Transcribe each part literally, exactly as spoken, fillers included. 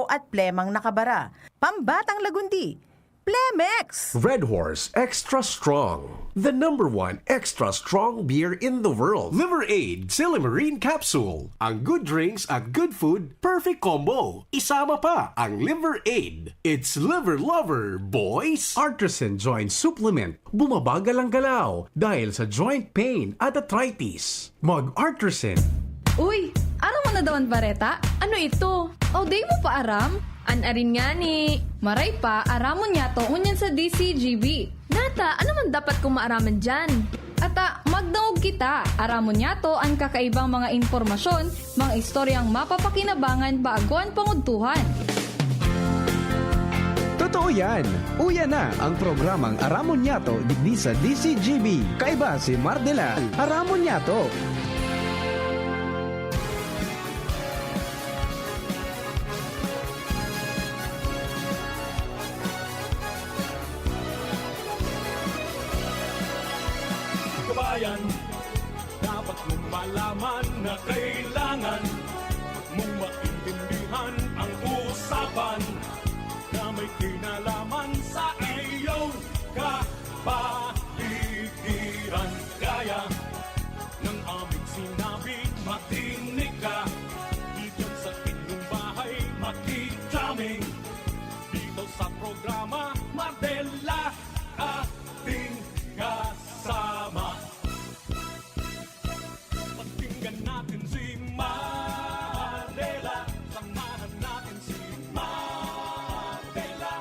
at plemang nakabara. Pambatang Lagundi, Plemex! Red Horse Extra Strong, the number one extra strong beer in the world. Liver Aid Silymarin Capsule. Ang good drinks at good food, perfect combo. Isama pa ang Liver Aid. It's Liver Lover, boys! Artisan Joint Supplement. Bumabagal ang galaw dahil sa joint pain at arthritis. Mag-Artisan. Uy, aram mo na daw an bareta? Ano ito? O, di mo pa aram? An arin ngani. Maray pa, aramon niyato ngunyan sa D C G B. Nata, ano man dapat kong maaraman diyan? Ata, magdangog kita. Aramon niyato an kakaibang mga impormasyon, mga istoryang mapapakinabangan bago an pangudtuhan. Totoo yan! Uya na ang programang Aramon Niyato digdi sa D C G B. Kaiba si Mardela. Aramon Niyato! Kabayan, dapat mong malaman na kailangan mong maintindihan ang usapan na may kinalaman sa iyong kapaligiran. Kaya ng aming sinabi, makinig ka. Diyan sa inyong bahay, makijamming. Dito sa programa, Mardela, ating kasama. Pakinggan natin si Mardela. Samahan natin si Mardela.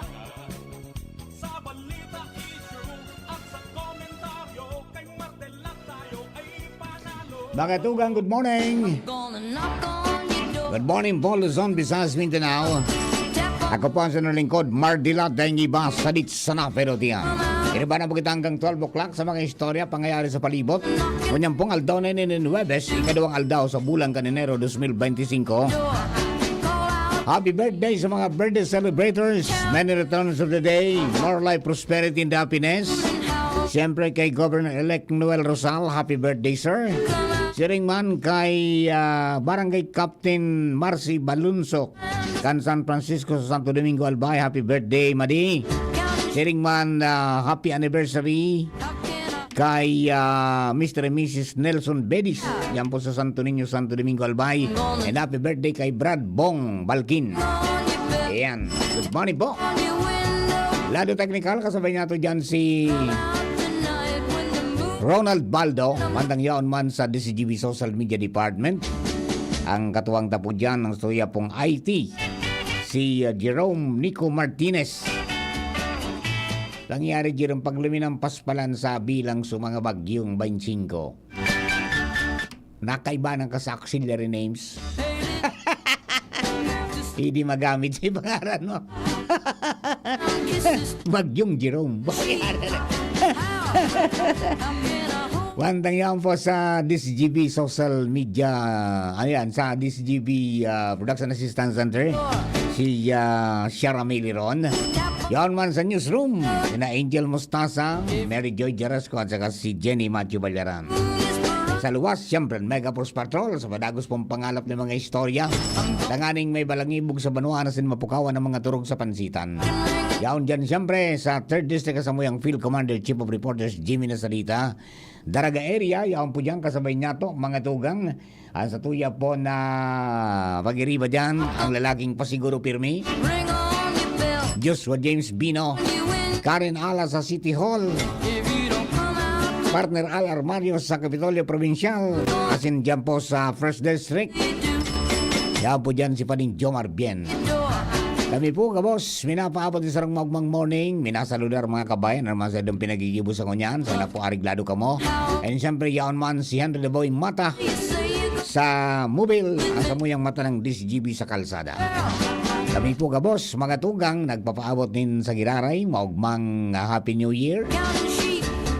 Sa balita, issue, at sa komentaryo, kay Mardela tayo ay panalo. Mga tugang, good morning. Good morning po, Luzon, Visayas, Mindanao. Ako po ang sinulingkod, Mardila Dengi Basadit sa Naferotian. Iriba na po kita hanggang twelve o'clock sa mga istorya pangyayari sa palibot. Ngunyan pong aldaw na inin Huwebes, ikadawang aldaw sa bulan kan Enero dos mil benti singko. Happy birthday sa mga birthday celebrators. Many returns of the day. More life, prosperity, and happiness. Siyempre kay Governor-elect Noel Rosal, happy birthday, sir. Siring man kay, ah, Barangay Captain Marcy Balunsok, kan San Francisco sa Santo Domingo, Albay, happy birthday, Madi. Siring man, ah, happy anniversary kay, ah, Mister and Missus Nelson Bedis. Yan po sa Santo Niño, Santo Domingo, Albay. And happy birthday kay Brad Bong Balkin. Ayan. Good morning po. Lado teknikal, kasabay nato dyan si Ronald Baldo, mandang yaon man sa D C G B Social Media Department. Ang katuwang tapo dyan, ang suya pong I T, si, uh, Jerome Nico Martinez. Nangyari, Jerome, pag luminampas pa lang sa bilang sa mga bagyong baynte singko. Nakaiba ng ka sa auxiliary names. Hindi magamit sa pangaran mo. Bagyong Jerome. Wandang yan po sa D C G B social media. Ayan, sa D C G B, ah, Production Assistance Center. Si, ah, Shara Miliron. Yan man sa newsroom. Sina Angel Mustasa, Mary Joy Jarasco, at saka si Jenny Matthew Ballaran. Sa luwas, siyempre, Mega Force Patrol sa padagos pong pangalap ng mga istorya. Tanganing may balangibog sa banwa na sin mapukawan ng mga turog sa pansitan. Yaon dyan, siyempre, sa Third District, kasamuyang Field Commander, Chief of Reporters, Jimmy Nasalita. Daraga area, yaon po dyan, kasabay niya to, mga tugang. Ang sa tuya po na pag-iriba dyan, ang lalaking pasiguro pirmi. Joshua James Bino, Karen Ala sa City Hall, Partner Al Armario sa Kapitolyo Probinsyal, asin dyan po sa First District. Yan po dyan si Pading Jomar Bien. Kami po, gabos, minapaabot sa sarong maugmang morning, minasaludar mga kabayan, ang mga sadong pinagigibo sa ngunyan, sana po ariglado kamo. And siyempre, yaon man si Henry the Boy Mata sa Mobile, ang samuyang mata ng D C G B sa kalsada. Kami po, gabos, mga tugang, nagpapaabot nin sa giraray, maugmang, ah, Happy New Year.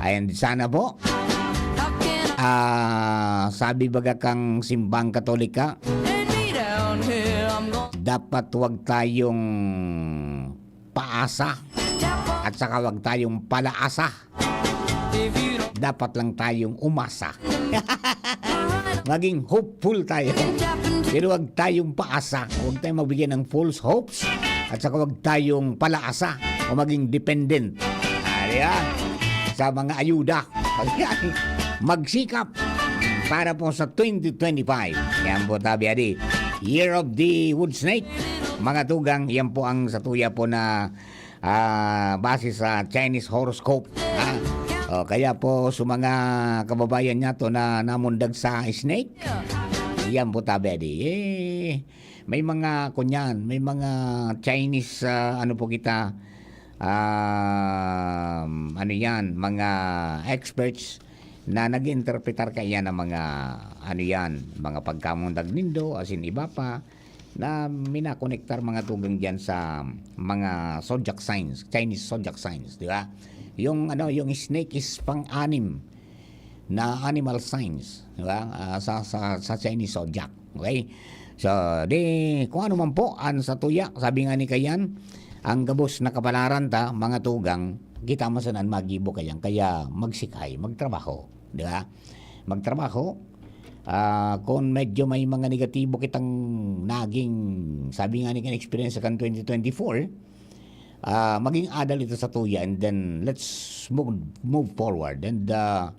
And sana po, ah, sabi baga kang simbang Katolika, dapat wag tayong paasa at saka wag tayong palaasa. Dapat lang tayong umasa. Maging hopeful tayo. Pero wag tayong paasa. Wag tayong magbigay ng false hopes. At saka wag tayong palaasa o maging dependent. Ah, di ba? Sa mga ayuda. Magsikap para po sa twenty twenty-five. Yan po, tabi adi. Year of the Wood Snake. Mga tugang, yan po ang satuya po na, ah, base sa Chinese horoscope. Ha? O, kaya po, sa mga kababayan niya to na namundag sa snake, yan po, tabi adi. Eh, may mga, kunyan, may mga Chinese, ah, ano po kita, um, ano yan, mga experts na nag-interpretar kaiyan ng mga, ano yan, mga pagkamundag nindo, asin iba pa, na minakonektar mga tugang diyan sa mga zodiac signs, Chinese zodiac signs, di ba? Yung, ano, yung snake is pang-anim na animal signs, di ba? Ah, sa, sa, sa Chinese zodiac, okay? So, di, kung ano man po, ang satuya, sabi nga ni Kayan, ang gabos na kapalaran ta, mga tugang, kita man sana an magibo kayan, kaya magsikay, magtrabaho, di ba? Magtrabaho, ah, kung medyo may mga negatibo kitang naging, sabi nga ni Kayan, experience sa kan twenty twenty-four, ah, maging adal ito satuya, and then let's move, move forward. And, ah,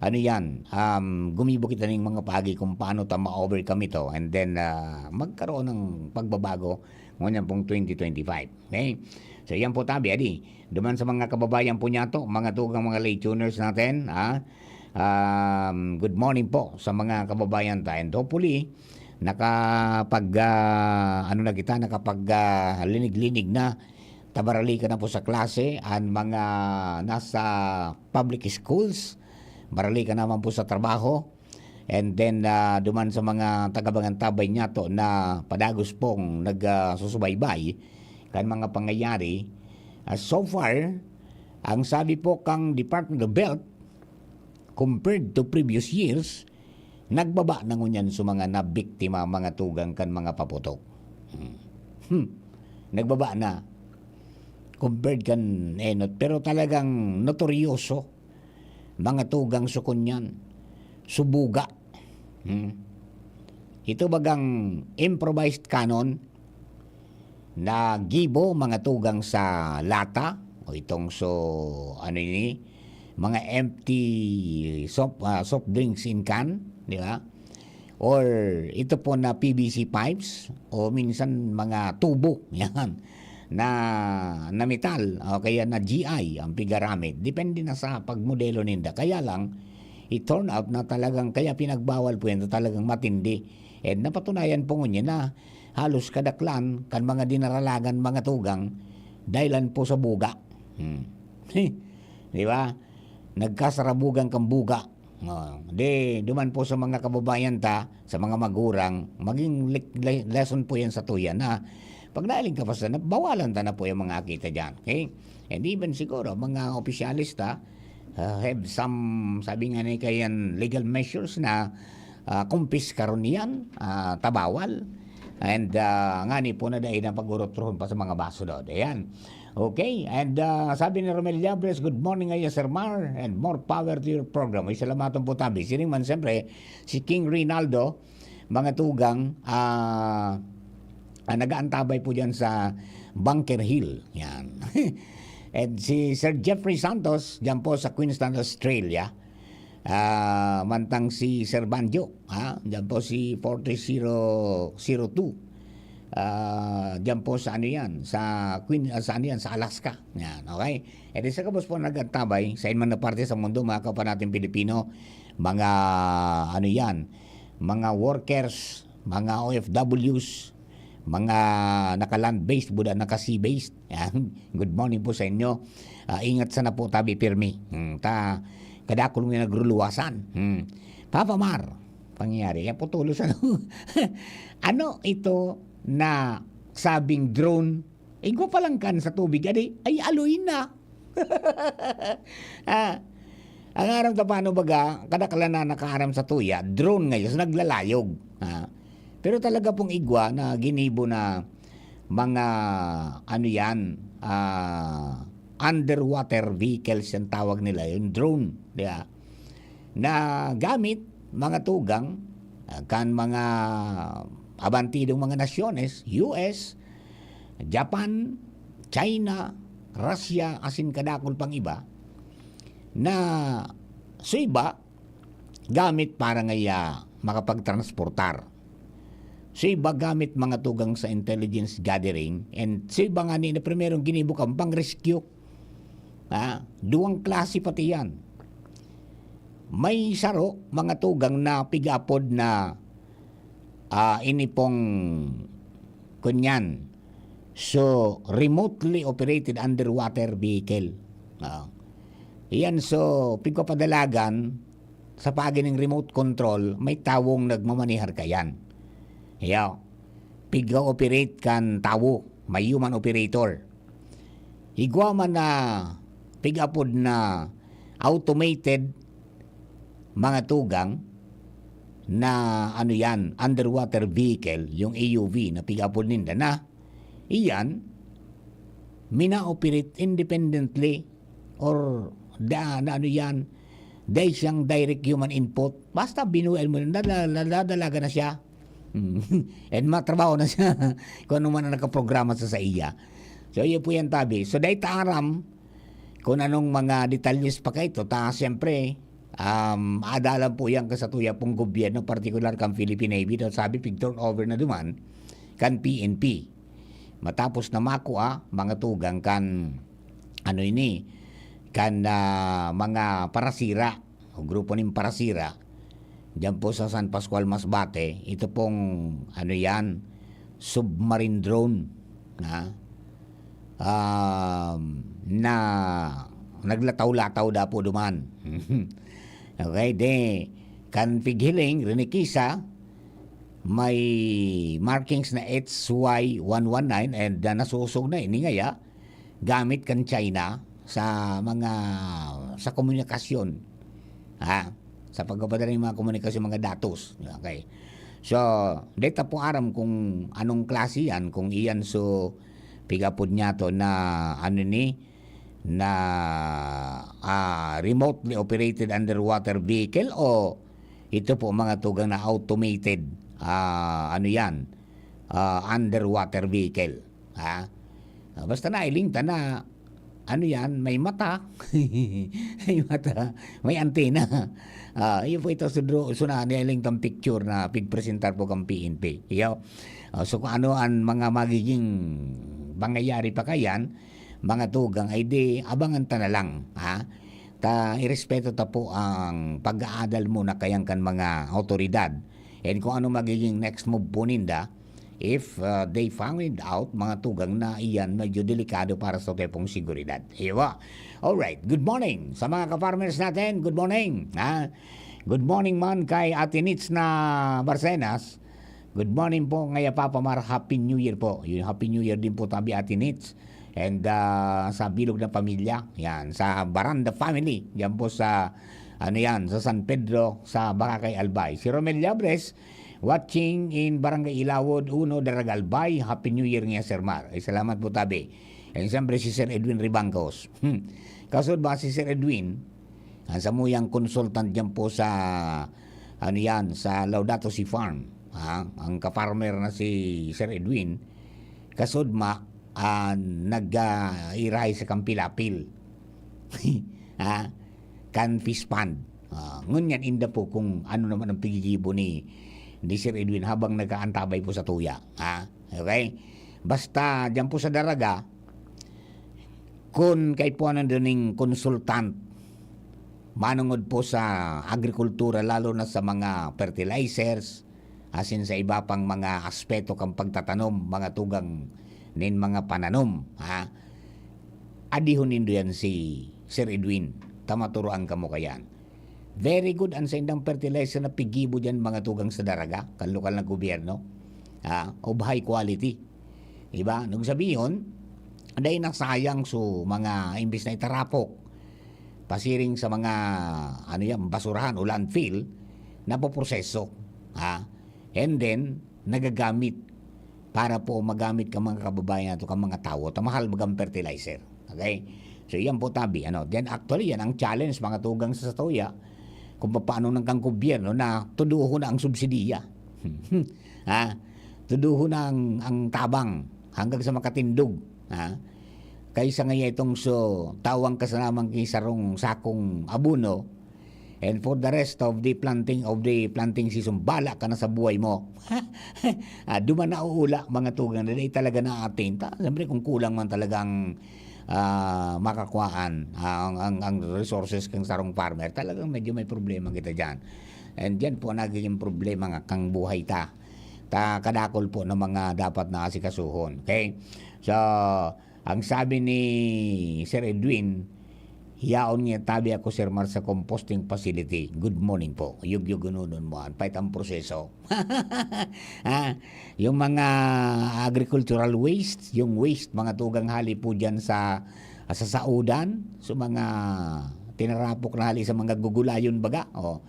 ano yan, um, gumibo kita ning mga paagi kung paano ta ma-overcome ito, and then, ah, magkaroon ng pagbabago ngunyan pong twenty twenty-five. Okay? So, yan po, tabi adi. Duman sa mga kababayan po niya to, mga tugang mga late tuners natin, ha? Um, good morning po sa mga kababayan ta. And hopefully, nakapag, ah, ano na kita, nakapag, ah, linig-linig na. Tabarali ka na po sa klase, ang mga nasa public schools, barali ka naman po sa trabaho. And then, ah, duman sa mga taga-Bangantabay niya to na padagos pong nag, ah, susubaybay kan mga pangyayari. Ah, so far, ang sabi po kang Department of Health, compared to previous years, nagbaba na ngunyan sa mga nabiktima, mga tugang kan mga paputok. Hmm. Hmm. Nagbaba na compared kan enot, pero talagang notoryoso, mga tugang, sa kunyan, sa buga. Hmm. Ito bagang improvised cannon na gibo, mga tugang, sa lata, o itong so, ano ini, mga empty soft, ah, soft drinks in can, di ba? Or ito po na P V C pipes, o minsan mga tubo, yan, na, na metal, o kaya na G I ang pigaramit. Depende na sa pagmodelo ninda. Kaya lang, it turn out na talagang kaya pinagbawal po yan, na talagang matindi. And napatunayan po ngunyan na halos kadaklan kan mga dinaralagan, mga tugang, dahilan po sa buga. Hmm. Di ba? Nagkasarabugan kan buga. Oh, di, duman po sa mga kababayan ta, sa mga magurang, maging le-, le-, lesson po yan satuya na pag nailing ka pa sa, bawalan ta na po yung mga akita dyan. Okay? And even siguro, mga opisyalis ta, ah, have some, sabi nga ni Kayan, legal measures na, ah, kumpiskaron niyan, ah, ta bawal. And, ah, ngani po na dai na pag-urotrohon pa sa mga basunod. Ayan. Okay. And, ah, sabi ni Romel Yabres, "Good morning, Aya Sir Mar, and more power to your program." Ay, salamatan po tabi. Siring man, siyempre, si King Rinaldo, mga tugang, ah, ah, nag-aantabay po dyan sa Bunker Hill. Yan. And si Sir Jeffrey Santos, dyan po sa Queensland, Australia. Ah, mantang si Sir Banjo, ha? Dyan po si forty zero zero two. Ah, dyan po sa ano yan, sa Queen, ah, sa ano yan, sa Alaska. Yan, okay? E di sa gabos po nag-antabay, sa man na parte sa mundo, mga kapwa natin Pilipino, mga ano yan, mga workers, mga O F Ws, mga naka-land-based, buda naka-sea-based. Yan. Good morning po sa inyo. Ah, ingat sana po tabi pirmi. Hmm, ta, kadakul nga nagruluwasan. Hmm. Papa Mar, pangyayari, yan po tulos, ano? Ano ito na sabing drone? Igwa pa lang kan sa tubig, adi, ay aloy na. Ah, ang aram ta paano baga, kadaklan na nakaaram sa tuya, drone ngayon, naglalayog. Ah, pero talaga pong igwa na ginibo na mga, ano yan, ah, underwater vehicles yung tawag nila, yung drone, di ba? Na gamit, mga tugang, ah, kan mga abantidong mga nasyones, U S, Japan, China, Russia, asin kadakul pang iba, na sa iba, gamit para ngaya makapagtransportar. Sa iba, gamit mga tugang sa intelligence gathering, and sa iba nga ni na primerong ginibo kan pang-rescue. Ha? Duwang klase pati yan. May saro, mga tugang na pig-apod na, ah, ini pong kunyan. So, remotely operated underwater vehicle. Ah. Iyan, so, pigpapadalagan sa pagi ning remote control, may tawong nagmamanihar kayan. Yaw. Pig-operate kan tawo, may human operator. Igwa man na pig-apod na automated mga tugang na ano yan, underwater vehicle, yung A U V na pig-apod ninda na, iyan, mina-operate independently or da, na ano yan, dahil siyang direct human input. Basta binuel mo, nadala-, nadadalaga na siya. Mm. And matrabaho na siya kung ano man ang nakaprograma sa, sa iya. So, iyo po yan, tabi. So, dahil ta aram kung anong mga detalyes pa kaito, ta, siyempre, um, adalan po yan ka sa tuya pong gobyerno, partikular kan Philippine Navy, daw sabi, pig-turnover na duman kan P N P. Matapos na makua, mga tugang kan, ano ini, kan, ah, mga parasira, o grupo nin parasira, diyan po sa San Pascual, Masbate, ito pong, ano yan, submarine drone, ha? Um, na naglataw-lataw da po duman. Okay, de, kan pighiling, rinikisa, may markings na H Y one one nine and, ah, nasusog na ini ngaya gamit kan China sa mga, sa komunikasyon. Ha? Sa pagpapadala ng mga komunikasyon, mga datos. Okay. So, di ta po aram kung anong klase yan, kung iyan so pigapod niya to na ano ni, na, ah, remotely operated underwater vehicle o ito po mga tugang na automated, ah, ano yan, ah, underwater vehicle. Ha? Ah, basta nailing ta na, ano yan, may mata. May mata, may antena. Ah, iyo po ito, sudro, suna, nailing tang picture na pigpresentar po kang P N P. Iyo. Ah, so kung ano ang mga magiging pangyayari pa kayan, mga tugang, ay di, abangan ta na lang, ha? Ta, irespeto ta po ang pag-aadal muna kayan kan mga awtoridad. And kung ano magiging next move po ninda, if, uh, they found it out, mga tugang, na iyan medyo delikado para sa tepong seguridad. Iwa. Alright. Good morning sa mga ka-farmers natin. Good morning. Ha? Good morning man kay Ate Nits na Barcenas. Good morning po, ngaya Papa Mar. Happy New Year po. Yun, Happy New Year din po, tabi, Ate Nits. And, ah, sa bilog na pamilya, yan, sa Baranda family, yan po sa, ano yan, sa San Pedro, sa Boracay, Albay. Si Romel Labres, watching in Barangay Ilawod uno, Daraga, Albay. Happy New Year nga, Sir Mar. Ay, salamat po, tabi. And siyempre, si Sir Edwin Ribangcos. Hmm. Kasod ba si Sir Edwin? Ang samuyang consultant diyan po sa, ano yan, sa Laudato Si Farm. Ha? Ang ka-farmer na si Sir Edwin, kasod ma, ah, nag, ah, irahay sa kampilapil. Ha? Kan fish pond. Ah, ngunyan inda po kung ano naman ang pigigibo ni, ni Sir Edwin habang nagkaantabay po sa tuya. Ha? Okay? Basta diyan po sa Daraga, kun kaipuhan na doon ning consultant, manungod po sa agrikultura, lalo na sa mga fertilizers, asin sa iba pang mga aspeto kan pagtatanom, mga tugang nin mga pananom, ha? Adihon nindo yan si Sir Edwin, ta maturoan kamo kayan. Very good an saindang fertilizer na pigibo diyan, mga tugang sa Daraga, kan lokal na gobyerno, ha, of high quality. Diba? Nung sabihon, dai nasayang so mga imbis na itarapok, pasiring sa mga, ano yan, basurahan o landfill, napoproseso. Ha? And then, nagagamit para po magamit ka mga kababayan nato, ka mga tawo, ta mahal bagang fertilizer. Okay? So, yan po, tabi. Ano? Then, actually, yan ang challenge, mga tugang sa satuya. kung paano nang kang gobyerno na tuduhon na ang subsidiya. Ha? Tuduhon na ang, ang tabang hanggang sa makatindog. Ha? Kaysa ngaya itong so, tawang ka sa lamang ki sarong sakong abono, and for the rest of the planting, of the planting season, bala ka na sa buhay mo. Ah, duman na uula, mga tugang, na dai talaga na-attain ta. Siyempre, kung kulang man talagang, ah, makakuhaan, ah, ang, ang, ang resources kang sarong farmer, talagang medyo may problema kita diyan. And diyan po nagiging problema nga kang buhay ta. Ta, kadakol po ng mga dapat na asikasuhon. Okay? So, ang sabi ni Sir Edwin, "Yaon nga tabi ako, Sir Mar, sa composting facility." Good morning po. Yugyugununon mo, an pait ang proseso. Ah, yung mga agricultural waste, yung waste, mga tugang hali po dyan sa, sa saudan, so mga tinarapok na hali sa mga gugulayon baga, oh,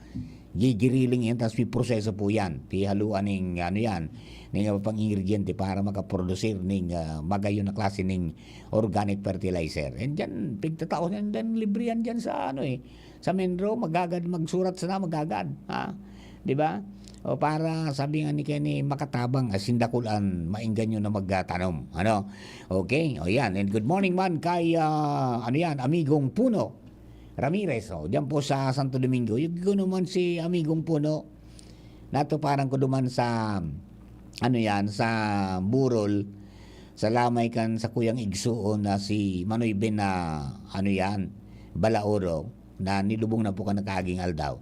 gigiriling yan, tapos piproseso po yan. Pihaluan ning, ano yan, ning iba pang ingrediente para makaprodusir ning, ah, magayon na klase ning organic fertilizer. And dyan, pigtatao yan, then libre yan dyan sa, ano eh, sa MENRO, magagad, magsurat sana, magagad. Ha? Di ba? O para, sabi nga ni Kenny, makatabang, as in, dakulan, mainggan nyo na magtanom. Ano? Okay, o yan. And good morning man kay, ah, ano yan, Amigong Puno Ramirez. O, dyan po sa Santo Domingo. Yung naman si Amigong Puno, natuparan ko duman sa, ano yan, sa Burol, sa lamay kan sa kuyang igsuon na si Manoy Ben na, ano yan, Balauro, na nilubong na po kan nakaaging aldaw.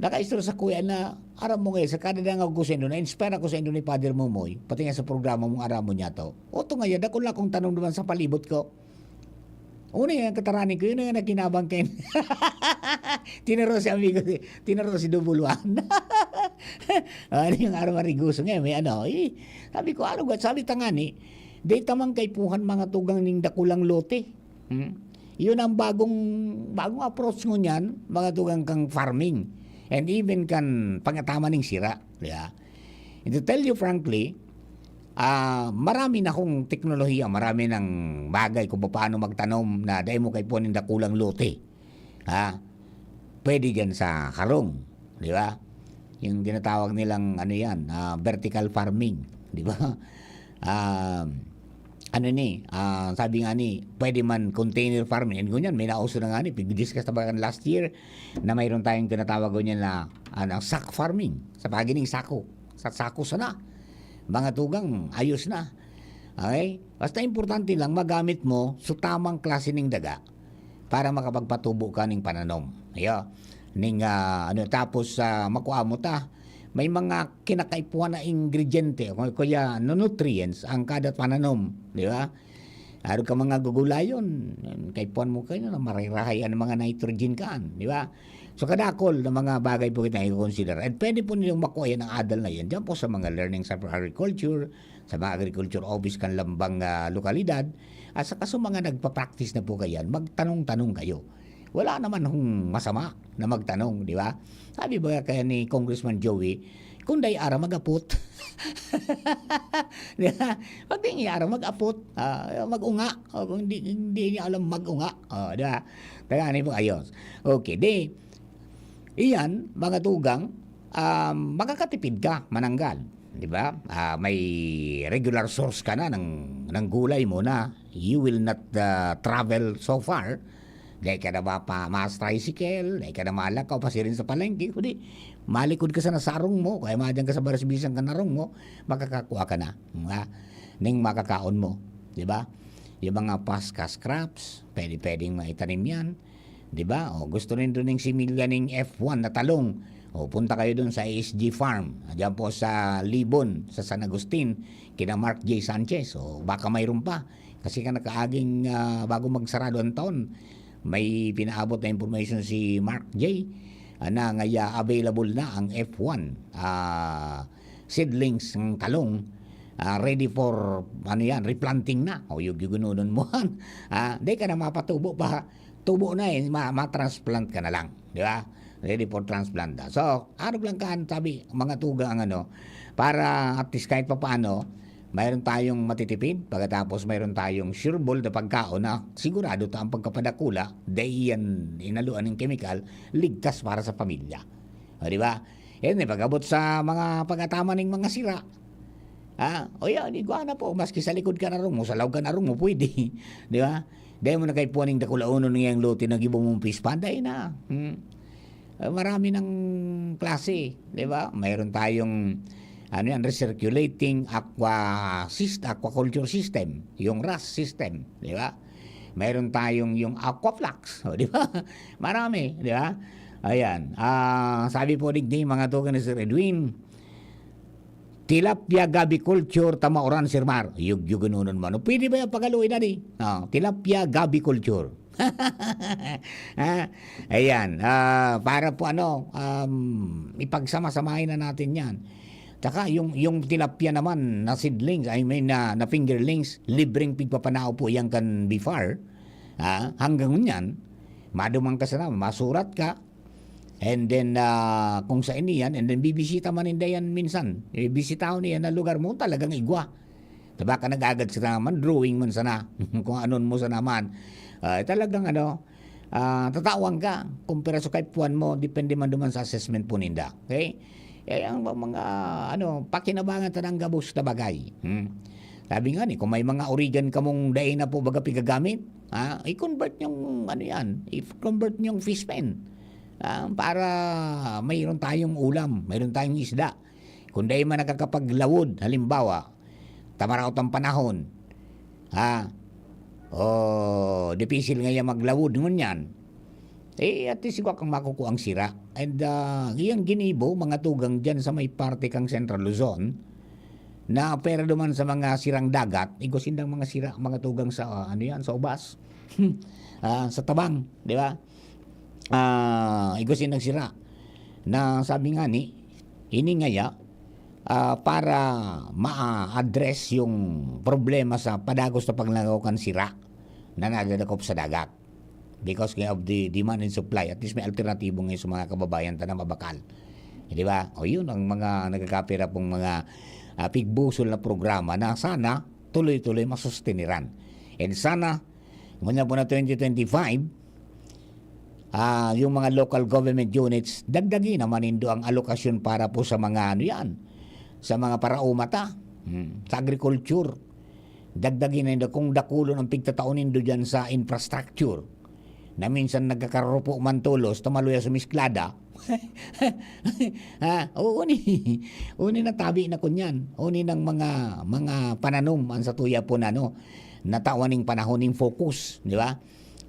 Nakaistorya sa kuya na, aram mo nga, sa kada dangog ko sa indo, na-inspire ako sa indo ni Father Momoy, pati nga sa programa mong aram mo niya to. O, to nga yan, dakul na akong tanong naman sa palibot ko. Una yan, katarani ko, yun na nga nakinabang kayo. Tinaro si amigo, si, tinaro si Double One. Ano yung aram marigoso nga, may ano, eh. Sabi ko, ano ba? Sabi tangani, di tamang kaipuhan mga tugang ning dakulang lote. Hmm? Yun ang bagong, bagong approach ngunyan, mga tugang kang farming. And even kan pangataman ning sira. Yeah. And to tell you frankly, ah, marami na akong teknolohiya, marami ng bagay kung paano magtanom na dai mo kaipuhan ning dakulang lote. Ha? Pwede dyan sa harong, di ba? Yung tinatawag nilang, ano yan, ah, vertical farming, di ba? Um, ano ni, ah, sabi nga ni, pwede man container farming. And ngunyan, may nauso na nga ni, pigdiscuss na ba kan last year, na mayroon tayong tinatawag ngunyan na, ano, sack farming. Sa pagining sako. Sa sako sana. Mga tugang, ayos na. Okay? Basta importante lang, magamit mo sa tamang klase ning daga para makapagpatubo ka ning pananom. Ayo. Ning, ah, ano, tapos, ah, makua mo ta, may mga kinakaipuhan na ingrediente, o kaya nutrients ang kada pananom, di ba? Arog ka mga gugulayon, kaipuhan mo kayo na marirahay ang mga nitrogen kaan, di ba? So, kadakol na mga bagay po kita i-consider. And pwede po nilang makuha yan ang adal na yan dyan po sa mga learning sa agriculture, sa mga agriculture office kan lambang, ah, lokalidad, at saka sa mga nagpa-practice na po kayan, magtanong-tanong kayo. Wala naman hong masama na magtanong, di ba? Sabi ba kaya ni Congressman Joey, "Kung dai aram, mag-apot." Di ba? Pag di niya aram, mag-apot. Ah, mag-unga. O, kung di, di niya alam, mag-unga. O, di ba? Kaya ano po, ayos. Okay, di, iyan, mga tugang, um, makakatipid ka, mananggal. Di ba? Ah, may regular source ka na ng, ng gulay mo na you will not, ah, travel so far. Dai ka na mapa-, mas tricycle, dai ka na malakaw, pasiring sa palengke, kundi malikod ka sana sa harong mo, kaya madyan ka sa baras bisan kan harong mo, makakakua ka na, nga, ning makakaon mo, di ba? Yung mga pasca scraps, pwede-pwedeng maitanim yan, di ba? O, gusto nindo ning similya ning F one na talong, o, punta kayo dun sa A S G Farm, dyan po sa Libon, sa San Agustin, kina Mark J Sanchez. O, baka mayroon pa. Kasi ka nakaaging, ah, bago magsarado ang taon, may pinaabot na information si Mark J, ah, na ngaya available na ang F one, ah, seedlings ng talong, ah, ready for, ano yan, replanting na. O, yung gigunodon mo, ah, di ka na mapatubo pa. Tubo na eh, ma-, ma-transplant ka na lang, di ba? Ready for transplant na. So, arog lang kan, sabi, mga tugang, ano, para at least kahit papaano, Mayroon tayong matitipid, pagkatapos mayroon tayong sureball na pagkaon na sigurado ta ang pagkapadakula, dai yan inaluan ng kemikal, ligtas para sa pamilya. O, di ba? Yan, eh, pag-abot sa mga pag-ataman ng mga sira, ha? O yan, igwa na po, maski sa likod ka na rong mo, sa laog ka na rong mo, pwede. Di ba? Dahil mo na kay puwaning dakulaonon ngayang lote na gibo mong fish pond, dai na. Hmm. Ah, marami ng klase, di ba? Mayroon tayong, ano yan, recirculating aqua syst-, aquaculture system, yung ras system, di ba? Mayroon tayong yung aquaflux, o, di ba? Marami, di ba? Ayan. Ah, sabi po digdi, mga tugang ni Sir Edwin, tilapia gabi culture, tama uran, Sir Mar. Yug, yug, anunon man. Pwede ba yung pagaluin na di? Ah, tilapia gabi culture. Ah, ayan. Ah, para po ano, um, ipagsama-samahin na natin yan. Tsaka yung, yung tilapia naman na seedlings, I mean, na, na fingerlings, libreng pigpapanao po yan kan BFAR. Ah, hanggang ngunyan, maduman ka sana, masurat ka, and then, ah, kung sa ini yan, and then bibisita man ninda yan minsan. Bibisitahon niya na lugar mo, talagang igwa. Diba? Ka nag-agad sana man, drawing man sana. Kung anon mo sana man. Ah, talagang ano, ah, tatawan ka. Kung piraso kay puwan mo, depende man duman sa assessment po ninda. Okay? Kaya ang mga, ano, pakinabangan ta ng gabos na bagay. Hmm. Sabi nga ni, kung may mga origan kamong dai na po baga pigagamit, ah, i-convert yung, ano yan, i-convert yung fish pen. Ah, para mayroon tayong ulam, mayroon tayong isda. Kung dai man nakakapaglawod, halimbawa, tamaraot ang panahon, ha? O, dipisil ngaya maglawod ngunyan. Eh, at least igwa kang makukuang sira. And, ah, iyang ginibo, mga tugang dyan sa may parte kang Central Luzon, na pera duman sa mga sirang dagat, igwa sindang mga sira, mga tugang sa, ah, ano yan, sa ubas. Ah, sa tabang, di ba? Ah, igwa sindang sira. Na sabi nga ni, ini ngaya, ah, para ma-address yung problema sa padagos na paglagaw kan sira na nadadakop sa dagat. Because nga of the demand and supply, at least may alternatibo ngayon sa mga kababayan ta na mabakal. Di ba? O yun, ang mga nagkakapira pong mga, ah, pigbusol na programa na sana tuloy-tuloy masusteniran. And sana, ngunyan po na twenty twenty-five, ah, yung mga local government units, dagdagi naman nindo ang alokasyon para po sa mga ano yan, sa mga paraumata, hmm, sa agriculture. Dagdagi na nindo kung dakulon ang pigtatao nindo dyan sa infrastructure. Na minsan nagkakarupo man tolos, ta maluya sumisklada. Ha? Oo ni. Uni na tabi na kunyan. Uni ng mga, mga pananom, ang satuya po na, ano, natawan ning panahon ning focus, di ba?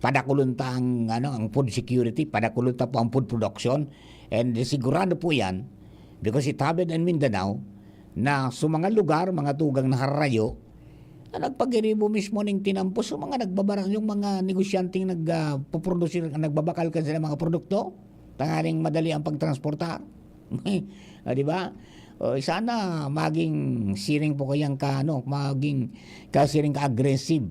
Padakulon ta ang, ano, ang food security, padakulon ta po ang food production, and sigurado po yan, because it happened in Mindanao, na sa mga lugar, mga tugang na harayo, na nagpagiribo mismo ning tinampo sa mga nagbabara-, yung mga negosyanteng nag, ah, poprodusir, nagbabakal kan sila mga produkto, tanganing madali ang pagtransportar. Ah, di ba? O, sana maging siring po kayang ka, ano, maging kasiring ka-aggressive,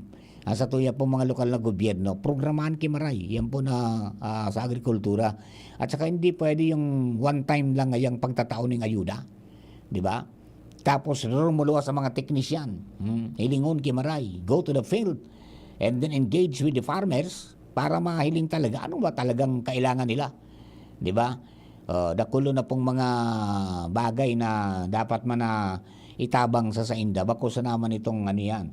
ah, sa tuya po mga lokal na gobyerno. Programahan ki maray, yan po na, ah, sa agrikultura. At saka hindi pwede yung one time lang ngayang pagtatao ning ayuda. Di ba? Tapos, rumuluwas sa mga teknisyan. Hmm, hilingon ki maray, go to the field, and then engage with the farmers para mahiling talaga ano ba talagang kailangan nila. Di ba? Oh, dakulo na pong mga bagay na dapat man na itabang sa sainda. Bako sa naman itong ano yan,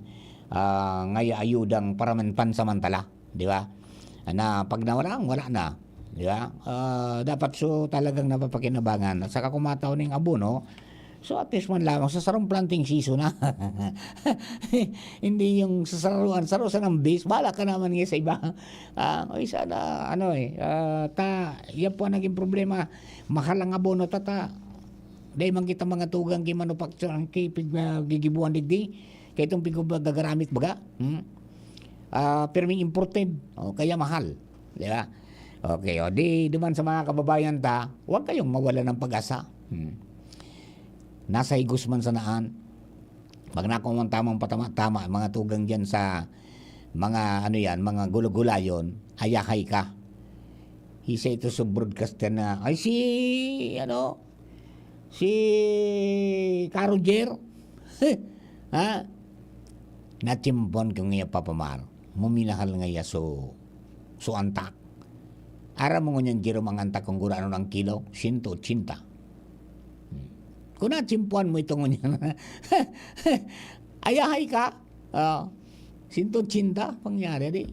ah, ngaya ayudang paraman-, pansamantala. Di ba? Na pag nawala, wala na. Di ba? Ah, dapat so talagang napapakinabangan. At saka kung matao ning abono, so at least man lamang sa sarong planting season na. Hindi yung sa saruan, saro sa ng base, bahala ka naman nga sa iba. Ah, o isa na, ano eh, ah, ta, yan po ang naging problema. Mahal ang abono, tata. Dahil man kita mga tugang ki manufacture ang kipig na gigibuan digdi. Kaya itong pigubag gagaramit baga. Hmm? Ah, pirming imported. O, kaya mahal. Di ba? Okay, o di duman sa mga kababayan ta, huwag kayong mawala ng pag-asa. Hmm. Nasa higos man sanaan. Pag nakuha mo ang tamang patama-tama, mga tugang dyan sa mga, ano yan, mga gulugulayon, hayahay ka. Isa ito sa broadcaster na, ay si, ano, si Ka Roger. Ha? Natiyempohan ko ngaya, Papa Mar. Muminahal ngaya so, so antak. Aram mo ngunyan, Jerome, ang antak kung gurano ang kilo? Siyento otsinta. Hmm. Kung natiyempohan mo ito ngunyan, ayahay ka. Ah, siyento otsinta, pangyari, di.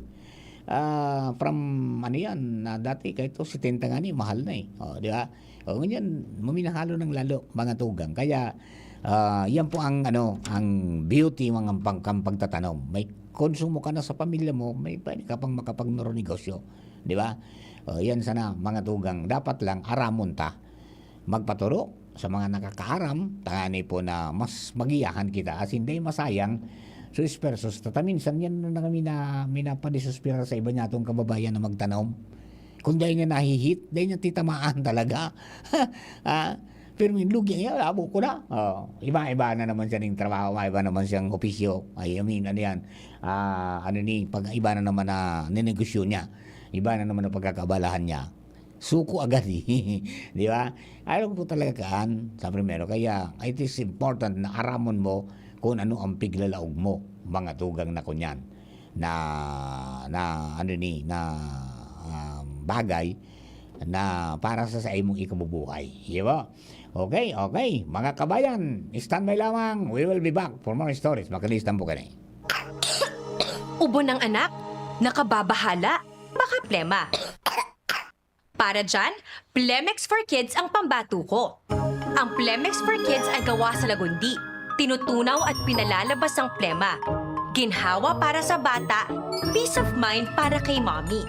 Ah, from, ano yan, na dati, kahit to, setenta nga ni, mahal na eh. Oh, di ba? O, ngunyan, muminahalo ng lalo, mga tugang. Kaya, ah, yan po ang, ano, ang beauty, mga pang-, kang pagtatanom. May konsumo ka na sa pamilya mo, may pwede ka pang makapagnegonegosyo. Di ba? O, yan sana, mga tugang. Dapat lang, aramon ta. Magpaturok sa mga nakakaaram, tangani po na mas magiyahan kita. As in, dai masayang so esfuerzos ta. Ta minsan yan na kami na, minapadisospirar sa iba niya atong kababayan na magtanom. Kung dai niya nahihit, dai niya titamaan talaga. Ah, pero may lugi niya, labo ko na. Oh, iba-iba na naman siya ng trabaho, iba naman siyang opisyo. Ay, I mean, ano yan? Ah, ano ni, pag iba na naman na ninegosyo niya. Iba na naman ang pagkakabalahan niya. Suko agad eh. Di ba? Ayaw po talaga kaan sa primero. Kaya, it is important na aramon mo kung ano ang piglalaog mo, mga tugang na kunyan. Na, na, ano ni, na, um, bagay na para sa, sa imong ikabubuhay. Di ba? Okay, okay. Mga kabayan, standby lamang. We will be back for more stories. Makilistan po kayo. Ubo ng anak? Nakababahala? Baka plema. Para dyan, Plemex for Kids ang pambatuko. Ang Plemex for Kids ay gawa sa lagundi, tinutunaw at pinalalabas ang plema. Ginhawa para sa bata, peace of mind para kay mommy.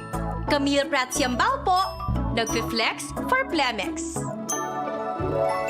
Camille Prats Yambao po, nagfi-flex for Plemex.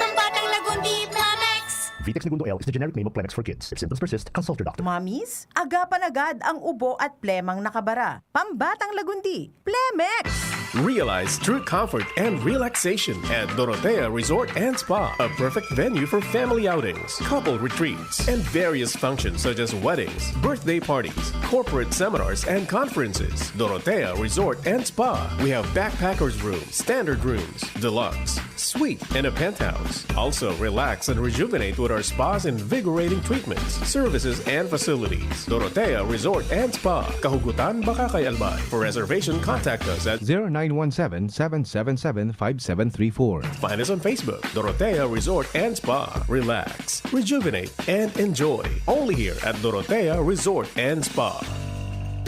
Pambatang Lagundi, Plemex! Vitex Negundo L is the generic name of Plemex for kids. If symptoms persist, consult your doctor. Mommies, agapan agad ang ubo at plemang nakabara. Pambatang Lagundi, Plemex! Realize true comfort and relaxation at Dorotea Resort and Spa, a perfect venue for family outings, couple retreats, and various functions such as weddings, birthday parties, corporate seminars, and conferences. Dorotea Resort and Spa. We have backpackers room, standard rooms, deluxe, suite, and a penthouse. Also, relax and rejuvenate with our spa's invigorating treatments, services, and facilities. Dorotea Resort and Spa, Kahugutan, Bacacay, Albay. For reservation, contact us at zero nine one seven, seven seven seven, five seven three four. Find us on Facebook, Dorotea Resort and Spa. Relax, rejuvenate, and enjoy. Only here at Dorotea Resort and Spa.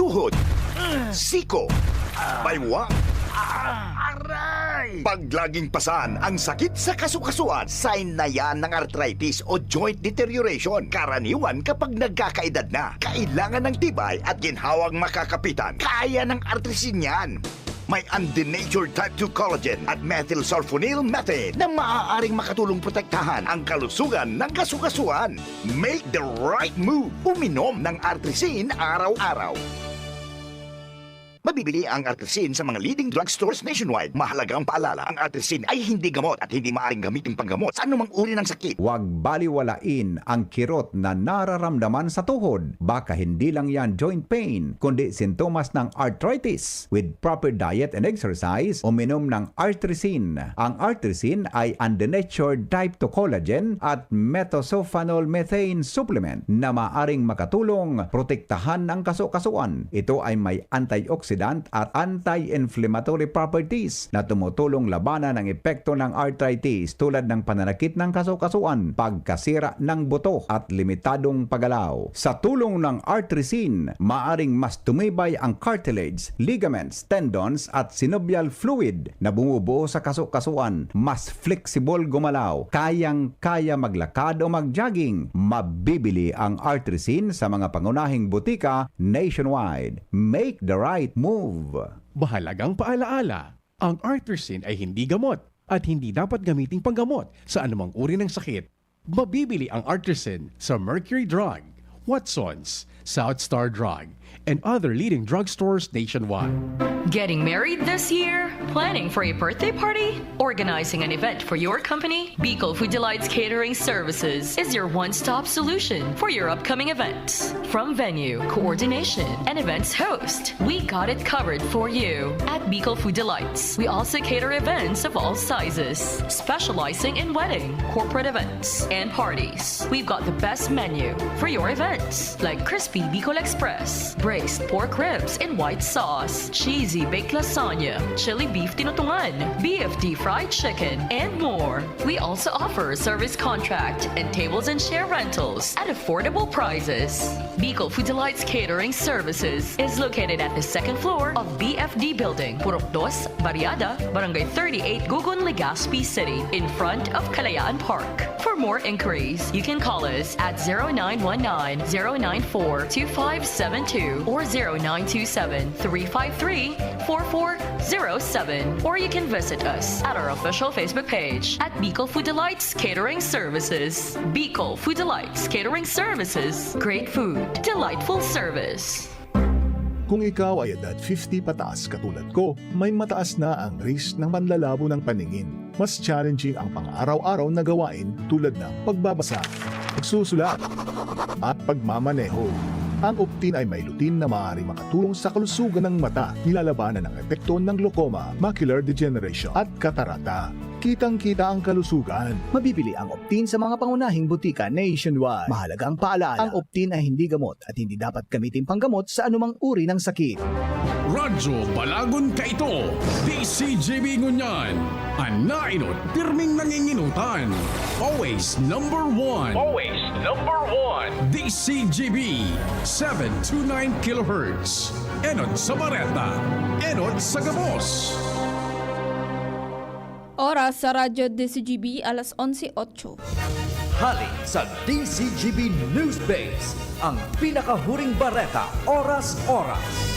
Tuhod, siko, baywang, aray! Pag laging pasan ang sakit sa kasukasuan, sign na yan ng arthritis o joint deterioration. Karaniwan kapag nagkakaedad na, kailangan ng tibay at ginhawang makakapitan. Kaya ng Artrisin yan. May undenatured type two collagen at methylsulfonyl methane na maaaring makatulong protektahan ang kalusugan ng kasukasuan. Make the right move. Uminom ng Artrisin araw-araw. Mabibili ang Artrisin sa mga leading drugstores nationwide. Mahalagang paalala, ang Artrisin ay hindi gamot at hindi maaring gamitin panggamot sa anumang uri ng sakit. Huwag baliwalain ang kirot na nararamdaman sa tuhod. Baka hindi lang yan joint pain, kundi sintomas ng arthritis. With proper diet and exercise, uminom ng Artrisin. Ang Artrisin ay undenatured type two collagen at methylsulfonyl methane supplement na maaring makatulong protektahan ang kasukasuan. Ito ay may antioxidant at anti-inflammatory properties na tumutulong labanan ang epekto ng arthritis tulad ng pananakit ng kasukasuan, pagkasira ng buto at limitadong paggalaw. Sa tulong ng Artrisin, maaring mas tumibay ang cartilage, ligaments, tendons at synovial fluid na bumubuo sa kasukasuan. Mas flexible gumalaw, kayang-kaya maglakad o mag-jogging. Mabibili ang Artrisin sa mga pangunahing butika nationwide. Make the right move! Mahalagang paalaala, ang Artrisin ay hindi gamot at hindi dapat gamiting panggamot sa anumang uri ng sakit. Mabibili ang Artrisin sa Mercury Drug, Watsons, South Star Drug, and other leading drugstores nationwide. Getting married this year? Planning for a birthday party? Organizing an event for your company? Bicol Food Delights Catering Services is your one-stop solution for your upcoming events. From venue, coordination, and events host, we got it covered for you. At Bicol Food Delights, we also cater events of all sizes, specializing in wedding, corporate events, and parties. We've got the best menu for your events, like crispy Bicol Express, braised pork ribs in white sauce, cheesy baked lasagna, chili beef tinutungan, B F D fried chicken, and more. We also offer service contract and tables and chair rentals at affordable prices. Bicol Food Delights Catering Services is located at the second floor of B F D Building, Purok Dos, Barriada, Barangay thirty-eight, Gugun, Legazpi City, in front of Kalayaan Park. For more inquiries, you can call us at zero nine one nine, zero nine four, two five seven two or zero nine two seven, three five three, four four zero seven. Or you can visit us at our official Facebook page at Bicol Food Delights Catering Services. Bicol Food Delights Catering Services. Great food, delightful service. Kung ikaw ay edad fifty pataas katulad ko, may mataas na ang risk ng panlalabo ng paningin. Mas challenging ang pang-araw-araw na gawain tulad ng pagbabasa, pagsusulat, at pagmamaneho. Ang Optin ay may lutein na maaari makatulong sa kalusugan ng mata, nilalabanan ang epekto ng glaucoma, macular degeneration, at katarata. Kitang-kita ang kalusugan. Mabibili ang Optin sa mga pangunahing butika nationwide. Mahalagang paalala, ang Optin ay hindi gamot at hindi dapat gamitin panggamot sa anumang uri ng sakit. Radyo Balagon Kaito, D C G B Ngunyan, an naenot pirming nanginginutan. Always number one. Always number one. D C G B, seven two nine kilohertz. Enot sa bareta, enot sa gabos. Oras sa Radyo D C G B, alas onse otso. Hale sa D C G B News Base, ang pinakahuring bareta, oras-oras.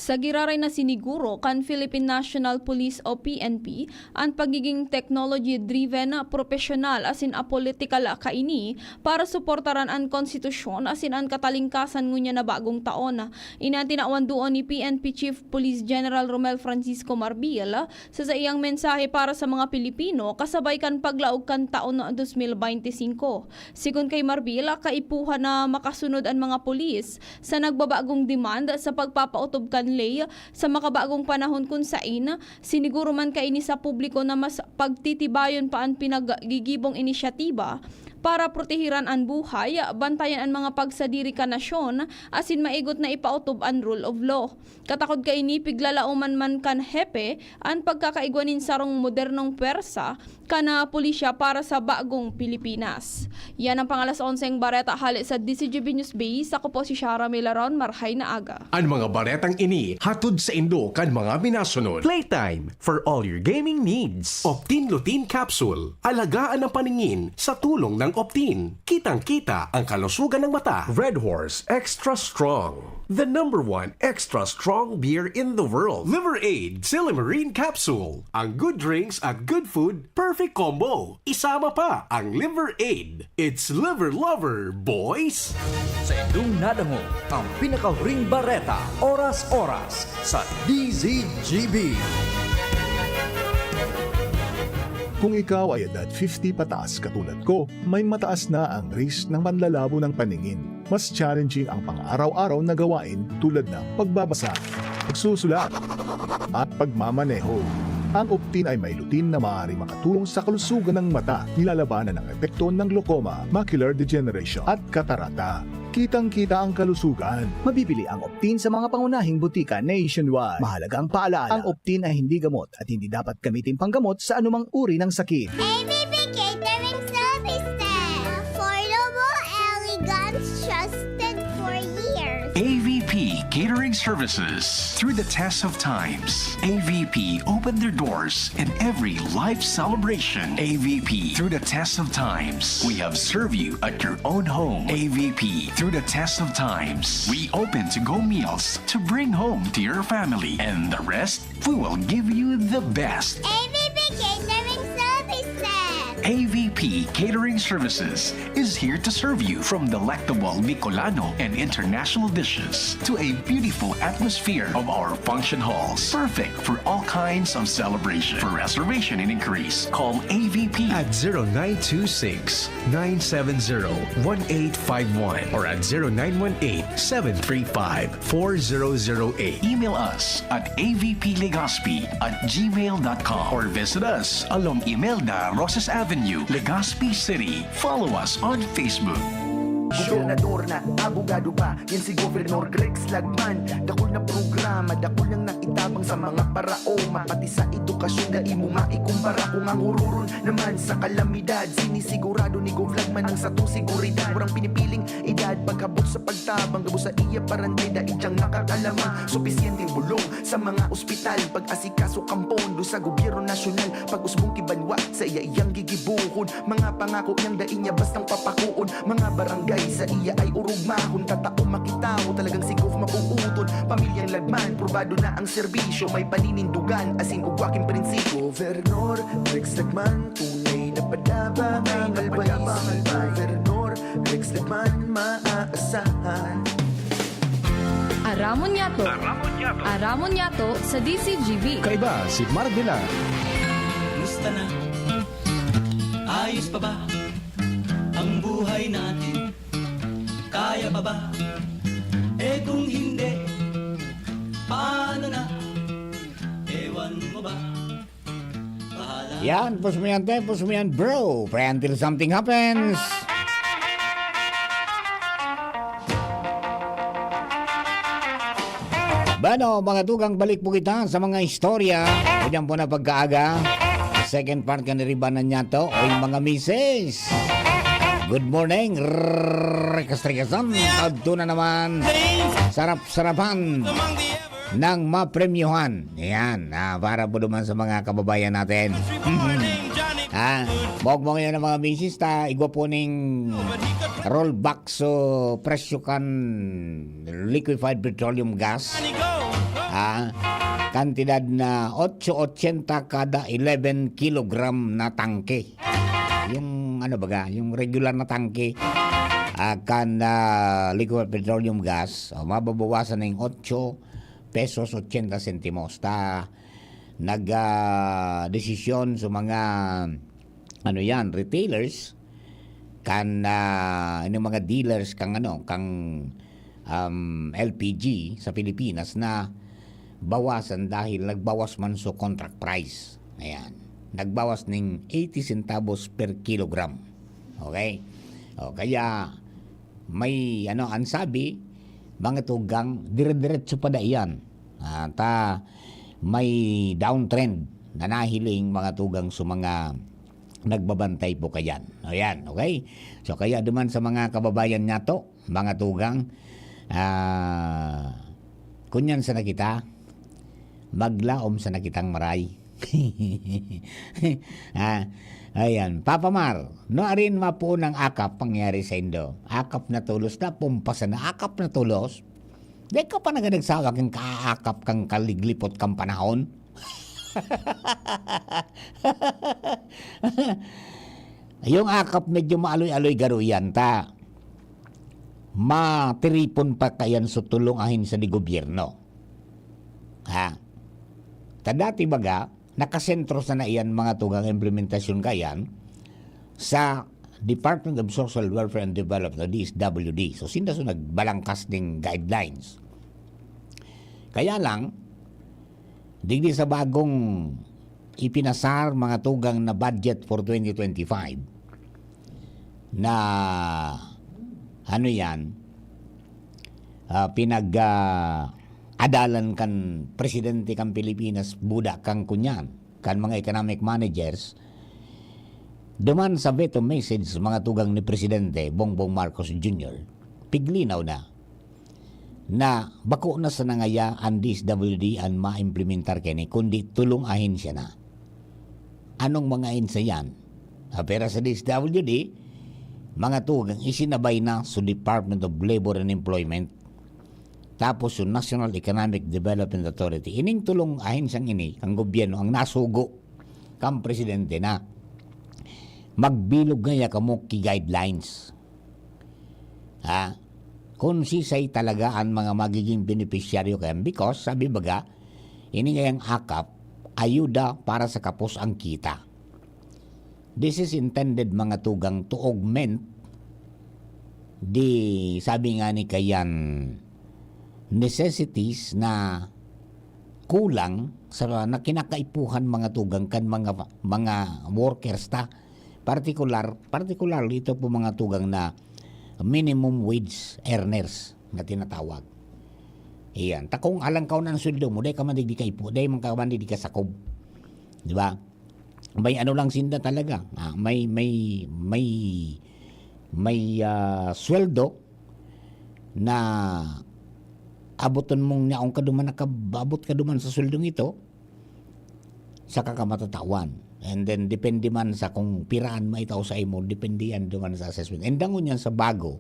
Sa giraray na siniguro kan Philippine National Police o P N P an pagiging technology-driven, propesyonal asin apolitikal kaini para suportaran an konstitusyon asin an katalingkasan ngunyan na bagong taon. Ini an tinawan duon ni P N P Chief Police General Romel Francisco Marbil sa saiyang mensahe para sa mga Pilipino kasabay kan paglaog kan taon dos mil bente singko. Sigon kay Marbil, kaipuhan na makasunod an mga pulis sa nagbabagong demand sa pagpapaotob kan ley sa makabagong panahon, kun sain siniguro man kaini sa publiko na mas pagtitibayon pa an pinaggigibong inisyatiba para protehiran an buhay, bantayan an mga pagsadiri kan nasyon, asin maigot na ipaotob an rule of law. Katakod kaini, piglalaoman man kan hepe an pagkakaigwa nin sarong modernong pwersa kan, ah, pulisya para sa bagong Pilipinas. Yan ang pang-alas onseng bareta hale sa D C G B News Base. Ako po si Shara Milaron. Marhay na aga. An mga baretang ini hatod saindo kan mga minasunod. Playtime for all your gaming needs. Optin Lutein Capsule. Alagaan ang paningin sa tulong ng Optin. Kitang-kita ang kalusugan ng mata. Red Horse Extra Strong. The number one extra strong beer in the world. Liver Aid Silymarin Capsule. Ang good drinks at good food, perfect combo. Isama pa ang Liver Aid. It's Liver Lover, boys! Saindong nadangog ang pinakahuring bareta, oras-oras, sa D Z G B. Kung ikaw ay edad fifty pataas katulad ko, may mataas na ang risk ng panlalabo ng paningin. Mas challenging ang pang-araw-araw na gawain tulad ng pagbabasa, pagsusulat, at pagmamaneho. Ang Optin ay may lutein na maaari makatulong sa kalusugan ng mata, nilalabanan ang epekto ng glaucoma, macular degeneration, at katarata. Kitang-kita ang kalusugan. Mabibili ang Optin sa mga pangunahing butika nationwide. Mahalagang paalala, ang Optin ay hindi gamot at hindi dapat gamitin panggamot sa anumang uri ng sakit. A V P Catering Services. Affordable, elegant, trusted for years. A V P Catering Services. Through the test of times, A V P opened their doors in every life celebration. A V P, through the test of times, we have served you at your own home. A V P, through the test of times, we open to-go meals to bring home to your family. And the rest, we will give you the best. A V P Catering Services. A V P Catering Services is here to serve you, from delectable Bicolano and international dishes to a beautiful atmosphere of our function halls. Perfect for all kinds of celebration. For reservation and inquiries, call A V P at zero nine two six, nine seven zero, one eight five one or at zero nine one eight, seven three five, four zero zero eight. Email us at A V P Legazpi at gmail dot com or visit us along Imelda Rosas Avenue, Legazpi City. Follow us on Facebook. Gobernador na, abogado pa, yan si Governor Greg Slagman. Dakul na programa, dakul nang naitabang sa mga paraoma, pati sa edukasyon, dai mo maikumpara. Kung ang hururon naman sa kalamidad, sinisigurado ni Gov Lagman ang satong seguridad. Walang pinipiling edad, pagkabot sa pagtabang, gabos sa iya parante, dai diyang makakalama. Supisyenteng bulong sa mga ospital, pag-asikaso kan pondo sa gobyerno nasyonal, pag-usbong ki banwa sa iya iyang gigibohon. Mga pangako niyang dai niya bastang papakoon. Mga barangay sa iya ay orog mahon, tatao makitawo, talagang si Gov mabuuton. Pamilyang Lagman, probado na ang serbisyo, may paninindugan, asin ugwa king prinsipyo. Gobernador Rex Lagman, tunay na padaba ang always. Gobernador Rex Lagman, maaasahan. Aramon Yato. Aramon Yato. Aramon Yato sa D C G B. Kaiba si Marvela. Kumusta na? Ayos pa ba ang buhay natin? Kaya pa ba? Eh, kung hindi, paano na? Ewan mo ba? Bahala. Yan, puso mo yan, te. Puso mo yan, bro. Pray until something happens. Bueno, mga tugang, balik po kita sa mga istorya. Ganyan po na pagkaaga. Second part ka ni Ribanan niya to. O yung mga misis. Good morning. Rikas-rikasan. Tadto na naman. Sarap-sarapan ng mapremyohan. Yan. Ah, para po naman sa mga kababayan natin. Ah, mog mo ngayon ang mga misis ta. Igwa po ning rollback. So, presyo kan liquefied petroleum gas, ah, kantidad na otso ochenta kada eleven kilogram na tangke. Yung, ano baga, yung regular na tangke, ah, kan, ah, liquefied petroleum gas, o, mababawasan na yung otso pesos ochenta sentimos. Ta, nag, ah, desisyon sa mga, ano yan, retailers, kan, ah, yung mga dealers kang, ano, kang, um, L P G sa Pilipinas na bawasan dahil nagbawas man so contract price. Ayan. Nagbawas ning eighty centavos per kilogram. Okay? O, kaya may, ano, ang sabi, mga tugang, dire-diretso pa da iyan. Ah, ta, may downtrend na nahiling, mga tugang, sa mga nagbabantay po kayan. Ayan, okay? So, kaya duman sa mga kababayan nato, mga tugang, ah, kunyan sana kita, maglaom sana kitang maray. Ah, ayan. Papa Mar, no arin mapuon ang akap pangyari sa indo. Akap na tulos na, pumpasa na akap na tulos. Di ka pa naga nagsawa kang kaakap kang kaliglipot kang panahon? Yung akap medyo maaloy-aloy garo yan ta. Matiripon pa kayan sa tulong ahensya ni gobyerno. Ha? Ta dati baga, nakasentro sana iyan mga tugang implementasyon kayan sa Department of Social Welfare and Development, o D S W D. So, sinda so nagbalangkas ning guidelines. Kaya lang, digdi sa bagong ipinasar, mga tugang, na budget for twenty twenty-five, na, ano yan, ah, pinag, ah, adalan kan presidente kan Pilipinas, buda kan kunyan, kan mga economic managers, duman sa veto message, mga tugang, ni Presidente Bongbong Marcos Junior, piglinaw na na bako na sana ngaya an D S W D an maimplementar kini, kundi tulong ahensya na. Anong mga ahensya yan? Apera sa D S W D, mga tugang, isinabay na sa Department of Labor and Employment, tapos sa National Economic Development Authority. Ining tulong ahensyang ini, ang gobyerno, ang nasugo kang presidente na. Magbilog ngaya kamo ki guidelines. Ha? Kung sisay talaga an mga magiging benepisyaryo kaiyan, because sabi baga, ini ngayang akap, ayuda para sa kapos ang kita. This is intended, mga tugang, to augment the, sabi nga ni kayan, necessities na kulang sa, na kinakaipuhan, mga tugang, kan mga, mga workers ta. Partikular, particularly ito po, mga tugang, na minimum wage earners na tinatawag. Iyan. Ta kung alangkaw na ang sweldo mo, dai ka man digdi kaipo, dai man ka man digdi kasakob. Di ba? May ano lang sinda talaga. Ah, may, may, may, may, ah, sweldo na aboton mong naong ka duman, nakaabot ka duman sa sweldong ito, saka ka matatawan. And then, depende man sa kung piraan maitao sa imo, depende yan duman sa assessment. And dangon yan sa bago,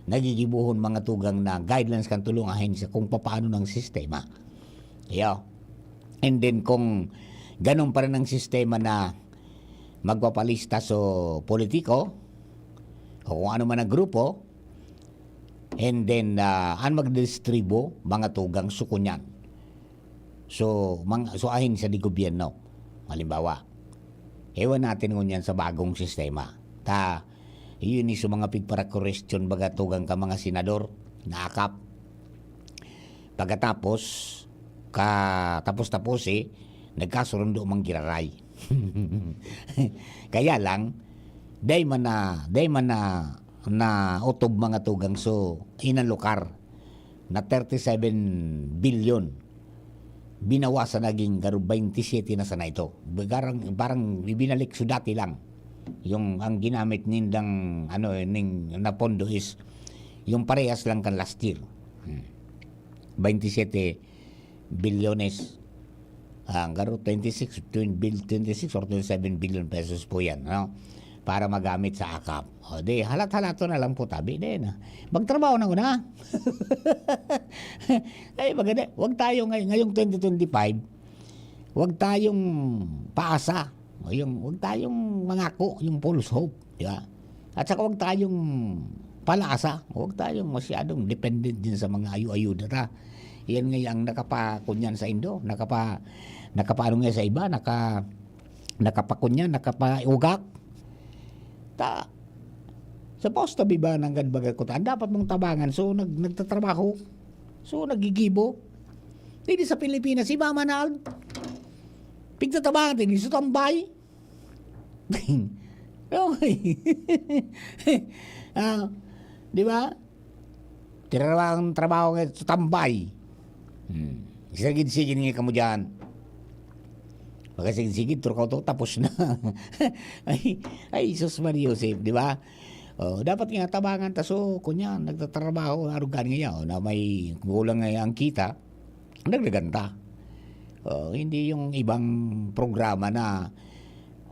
nagigibohon, mga tugang, na guidelines kan tulong ahensya kung papaano ng sistema. Iyo. And then, kung ganun pa rin ang sistema na magpapalista so politiko, o kung ano man ang grupo, and then, ah, ang magdistribu, mga tugang, suko niyan. So, mang-, so, ahensya di gobyerno. Halimbawa, ewan natin ngunyan sa bagong sistema. Ta, yun is mga pigparakorestyon, baga, tugang ka mga senador, naakap. Pagkatapos, ka-, tapos-tapos, eh, nagkasurundo mang giraray. Kaya lang, dai man na, dai man na, na otob, mga tugang, so, inalokar na thirty-seven billion. Binawasan, naging garo twenty-seven na sana ito. Parang, parang ibinalik sa dati lang. Yung ang ginamit nindang, ano, eh, ning, na pondo is yung parehas lang kan last year. Hmm. Twenty-seven bilyones. Ah, ang garo, twenty-six, twen-, bil-, twenty-six or twenty-seven billion pesos po yan, no? Para magamit sa akap. O, di, halat-halato na lang po, tabi din, ah. Magtrabaho na una. Ay, maganda. Wag tayo ngay-, ngayong twenty twenty-five, wag tayong paasa. O, yung, wag tayong mangako, yung false hope, di ba? At saka wag tayong palaasa, wag tayong masyadong dependent din sa mga ayu-ayuda ta. Yan nga yung nakapakunyan sa indo, nakapa-, nakapaano nga sa iba, naka-, nakapakunyan, nakapaugak. Ta, supposed to be ba nanggad baga ko ta? Ang dapat mong tabangan, so nag-, nagtatrabaho, so nagigibo. Dito sa Pilipinas, si Mama Nald, pigtatabangan din, so tambay. Okay. Ah, di ba? Trabaho, trabaho nga, tambay. Hmm. Sigid-sigid nga kamo dyan. Pagkasigid-sigid, trukaw to, tapos na. Ay, ay, Jesus Maria Joseph, di ba? Oh, dapat nga tabangan ta, so, kunyan, nagtatrabaho, arugan nga yan, oh, na may kulang nga ang kita, nagdaganta. Oh, hindi yung ibang programa na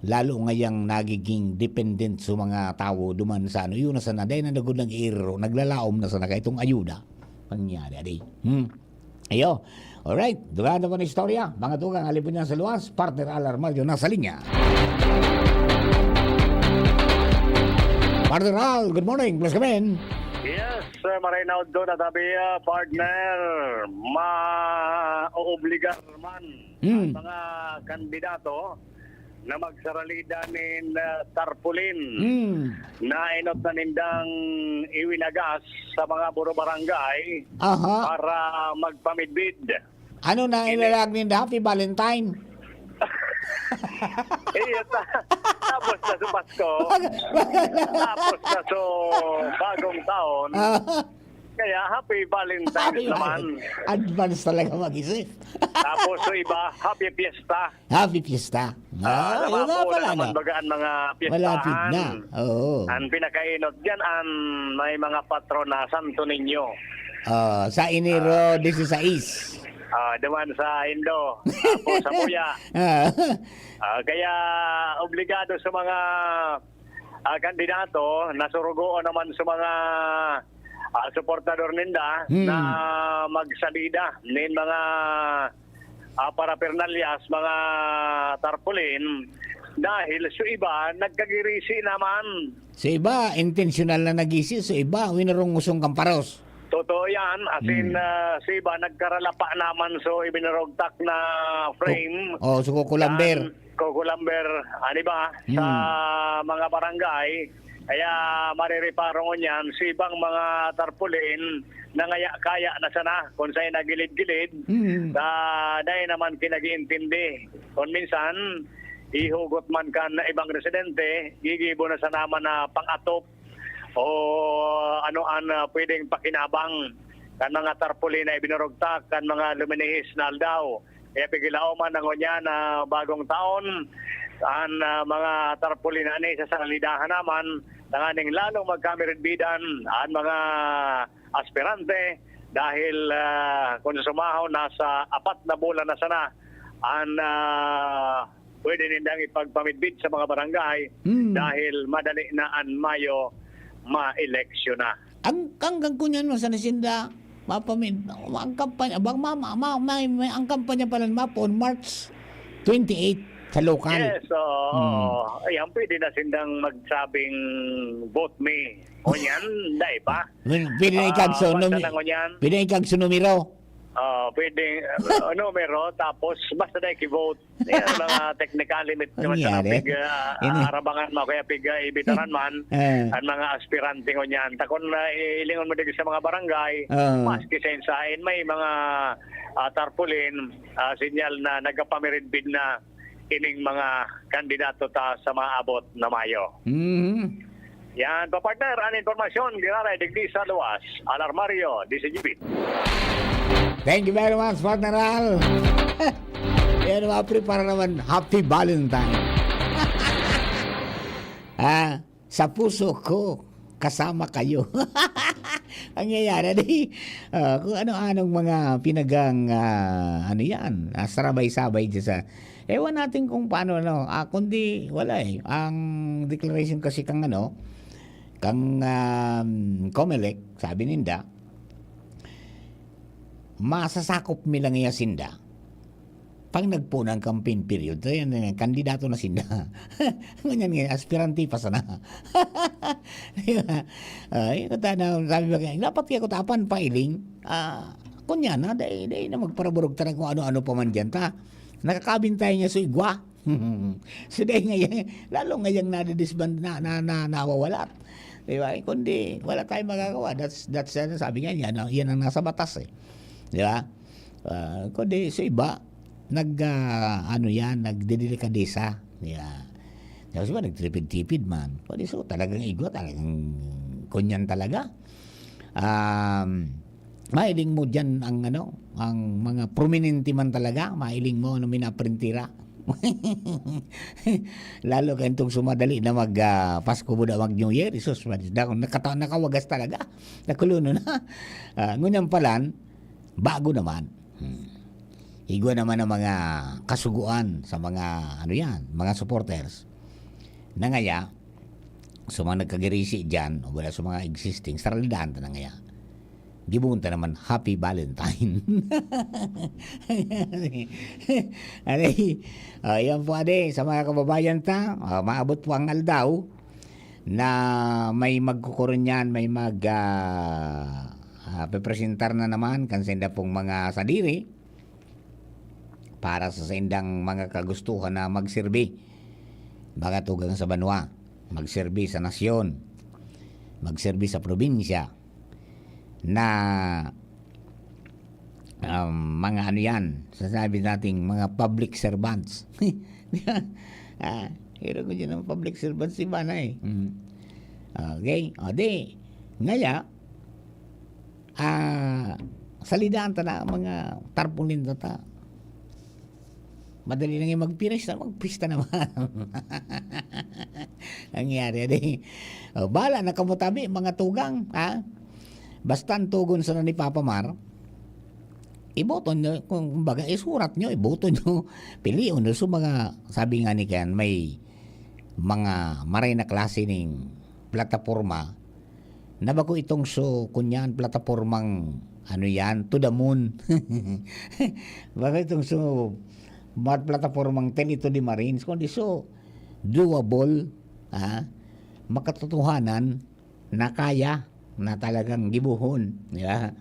lalo ngayang nagiging dependent sa mga tawo duman sa ano, yun na sana, dahil na nagud nag-iiro, naglalaom na sana kaitong ayuda. Pangyari, adi. Hmm. Ayo. Alright, dugaan na po na istorya. Mga tugang, halipon niya sa luwas, partner Al Armario nasa linya. Partner Al, good morning. Please come in. Yes, Sir, Marinaw doon at Abia, partner, ma-obligar man Hmm. ang mga kandidato na magsaralida nin, ah, tarpaulin Hmm. na inot na nindang iwinagas sa mga buro barangay Aha. para magpamidbid. Ano na Ini- ilalag ninda? Happy Valentine. Eh, ta-, tapos na sa Pasko. Mag-, mag- Tapos na sa bagong taon. Ah. Kaya, happy Valentine's Happy naman. Valentine. Advance talaga mag-isip. Tapos sa iba, happy fiesta. Happy fiesta. Ah, Ah, iba naman po, pala, naman no? Baga ang mga Malapit fiestahan. na. Oo. Ang pinakainot dyan, ang may mga patron na Santo Niño. Ah, sa Enero Ah. dieciséis. Ah, duman sa Indo. Tapos sa Buya. Ah. Ah, kaya obligado sa mga, ah, kandidato, nasurugoon naman sa mga, ah, suportador ninda Hmm. na magsalida nin mga, ah, parapernalyas, mga tarpaulin, Dahil so iba, nagkagirisi naman. So iba, intensyonal na nagisi, so iba, winarong usong kamparos. Totoo yan. As in, Hmm. ah, so iba, nagkaralapa naman, so ibinarugtak na frame. Oh, so kukulamber. Yan, kukulamber, ano ba, sa Hmm. mga barangay. Kaya marireparo ngunyan, so ibang mga tarpaulin, nangaya-kaya na sana, kung sa'yo nagilid-gilid, Hmm. ah, dahil naman kinag-iintindi. Kung minsan, ihugot man kan ibang residente, gigibo na sana man na pang-atop o ano an, ah, pwedeng pakinabang kan mga tarpaulin na ibinurugtak kan mga luminihis na aldaw. Kaya pigilaoman na ngunyan na bagong taon, an, ah, mga tarpaulin na ni sa salidahan naman, tanganing lalong magkamiridbidan an mga aspirante dahil, ah, kung sumahon, nasa apat na bulan na sana an, ah, pwede nindang ipagpamidbid sa mga barangay Hmm. dahil madali na an Mayo maeleksyon na. Ang, hanggang kunyan mo sa nasinda, mapamid-, ang kampanya, bang ma-, ma-, ma-, may, may, ang kampanya pala ni Mapo on March twenty-eight sa lokal. Yes, oo. Hmm. Ayan, pwede na sindang magsabing, "Vote me." O yan, dai pa. Well, pwede na Ah, ikagso-, basta numi-, na ngunyan. Pwede na ikagso numero. Ah, pwede, ah, numero, tapos basta na iki-vote. Yan, mga technicality naman Ang sana yari. pig, ah, Ini- arabangan mo, kaya pig, ah, ibitaran man, Eh. ang mga aspirante ngunyan. Takon na ilingon mo dito sa mga barangay, Ah. maski sa insain, may mga, ah, tarpaulin, ah, sinyal na nagkapamiridbid na ining mga kandidato ta sa maabot na Mayo. Mhm. Yan, pa-partner, ang impormasyon, giraray digdi sa luwas, Al Armario, D C G P. Thank you very much, partner Al. Yan, maprepara naman. Happy Valentine. Ah, sa puso ko, kasama kayo. Ang nangyayari, di, ah, kung ano-anong mga pinagang, ah, ano yan, ah, sarabay-sabay dyan sa, ewan natin kung paano, ano, ah, kundi, wala eh. Ang declaration kasi kang, ano, kang, um, Comelec, sabi ninda, masasakop mi lang iya sinda. Pag nagpo na ang campaign period, so yan, yan, kandidato na sinda. Ngunyan nga, aspirante pa sana. Di ba? Ay, kata na, sabi ba, dapat kaya ko tapan, pailing. Ah, kunya na, dai, dai na magparaburog ta na kung ano-ano pa man dyan ta. Nakakabintay niya sa igwa. So, dai ngayon, lalo ngayang nadidisband-, na, na, na, nawawalat. Di ba? Eh, kundi, wala tayong magagawa. That's, that's, ano, sabi nga niya, no? Yan ang nasa batas, eh. Di ba? Ah, kundi sa iba, nag, ah, ano yan, nagdedelikadesa. Yeah. Tapos ba, nagtipid-tipid man. Kundi so, talagang igwa, talagang kunyan talaga. Um, mahiling mo dyan ang, ano, ang mga prominente man talaga, mahiling mo, ano, minaprintira. Lalo kayong itong sumadali na mag, ah, Pasko, Buda, mag New Year, Jesus, nakata-, nakawagas talaga. Nakulono na. Ah, ngunyan palan, bago naman. Hmm. Igwa naman ang mga kasuguan sa mga, ano yan, mga supporters. Na ngaya, sa mga nagkagirisi dyan, o wala sa mga existing, saralidahan ta na ngaya. Giboon ta naman, Happy Valentine. Ade, ah, yan po, ade, sa mga kababayan ta, ah, maabot po ang aldaw na may magkukurunyan, may mag, ah, ah, pepresentar na naman kan sainda pong mga sadiri para sa saindang mga kagustuhan na magserbi, mga tugang sa banwa, magserbi sa nasyon, magserbi sa probinsya, na, um, mga ano yan, sasabi nating mga public servants. Di ba? Ah, pero kung yun ang public servants, iba na eh. Mm. Okay, o di, ngaya, ah, salidahan ta na ang mga tarpaulin ta. Madali lang yung magpirista, magpista naman. Nangyari, di. O, bahala na kamo tabi, mga tugang, ha? Basta ang tugon sana ni Papa Mar, iboto nyo, kung kumbaga, isurat nyo, iboto nyo, pilion nyo. So, mga, sabi nga ni Ken, may mga maray na klase ning plataporma na bako itong so, kunyan, platapormang, ano yan, to the moon. Bako itong so, mga platapormang Telito de Marines, kundi so, doable, ah, makatotohanan na kaya na talagang gibohon, di ba?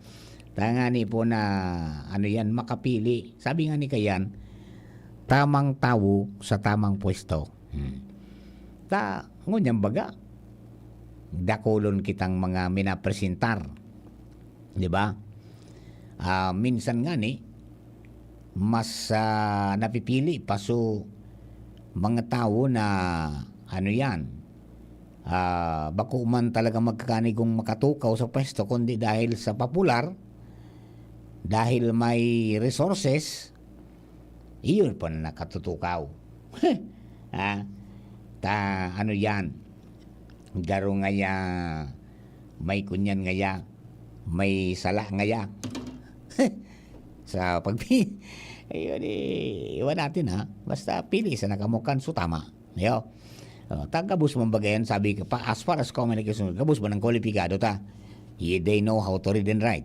Tangani po na, ano yan, makapili. Sabi nga ni Kayan, "Tamang tawo sa tamang pwesto." Hmm. Ta, ngunyan baga, dakulon kitang mga minapresentar. Di ba? Ah, minsan nga ni, mas, ah, napipili pa so mga tawo na, ano yan, ah, bako man talaga magkakanigong makatukaw sa pwesto, kundi dahil sa popular, dahil may resources, iyon pa na nakatutukaw. Ah, ta, ano yan, garo ngaya, may kunyan ngaya, may sala ngaya. Sa pagpi-, ayun, eh, iwan natin, ha. Basta pili sa nakamukan, so tama. Yo. Oh, ta gabos man baga yan, sabi ka pa, as far as communication, gabos man ang kwalipikado ta. Ye-, they know how to read and write.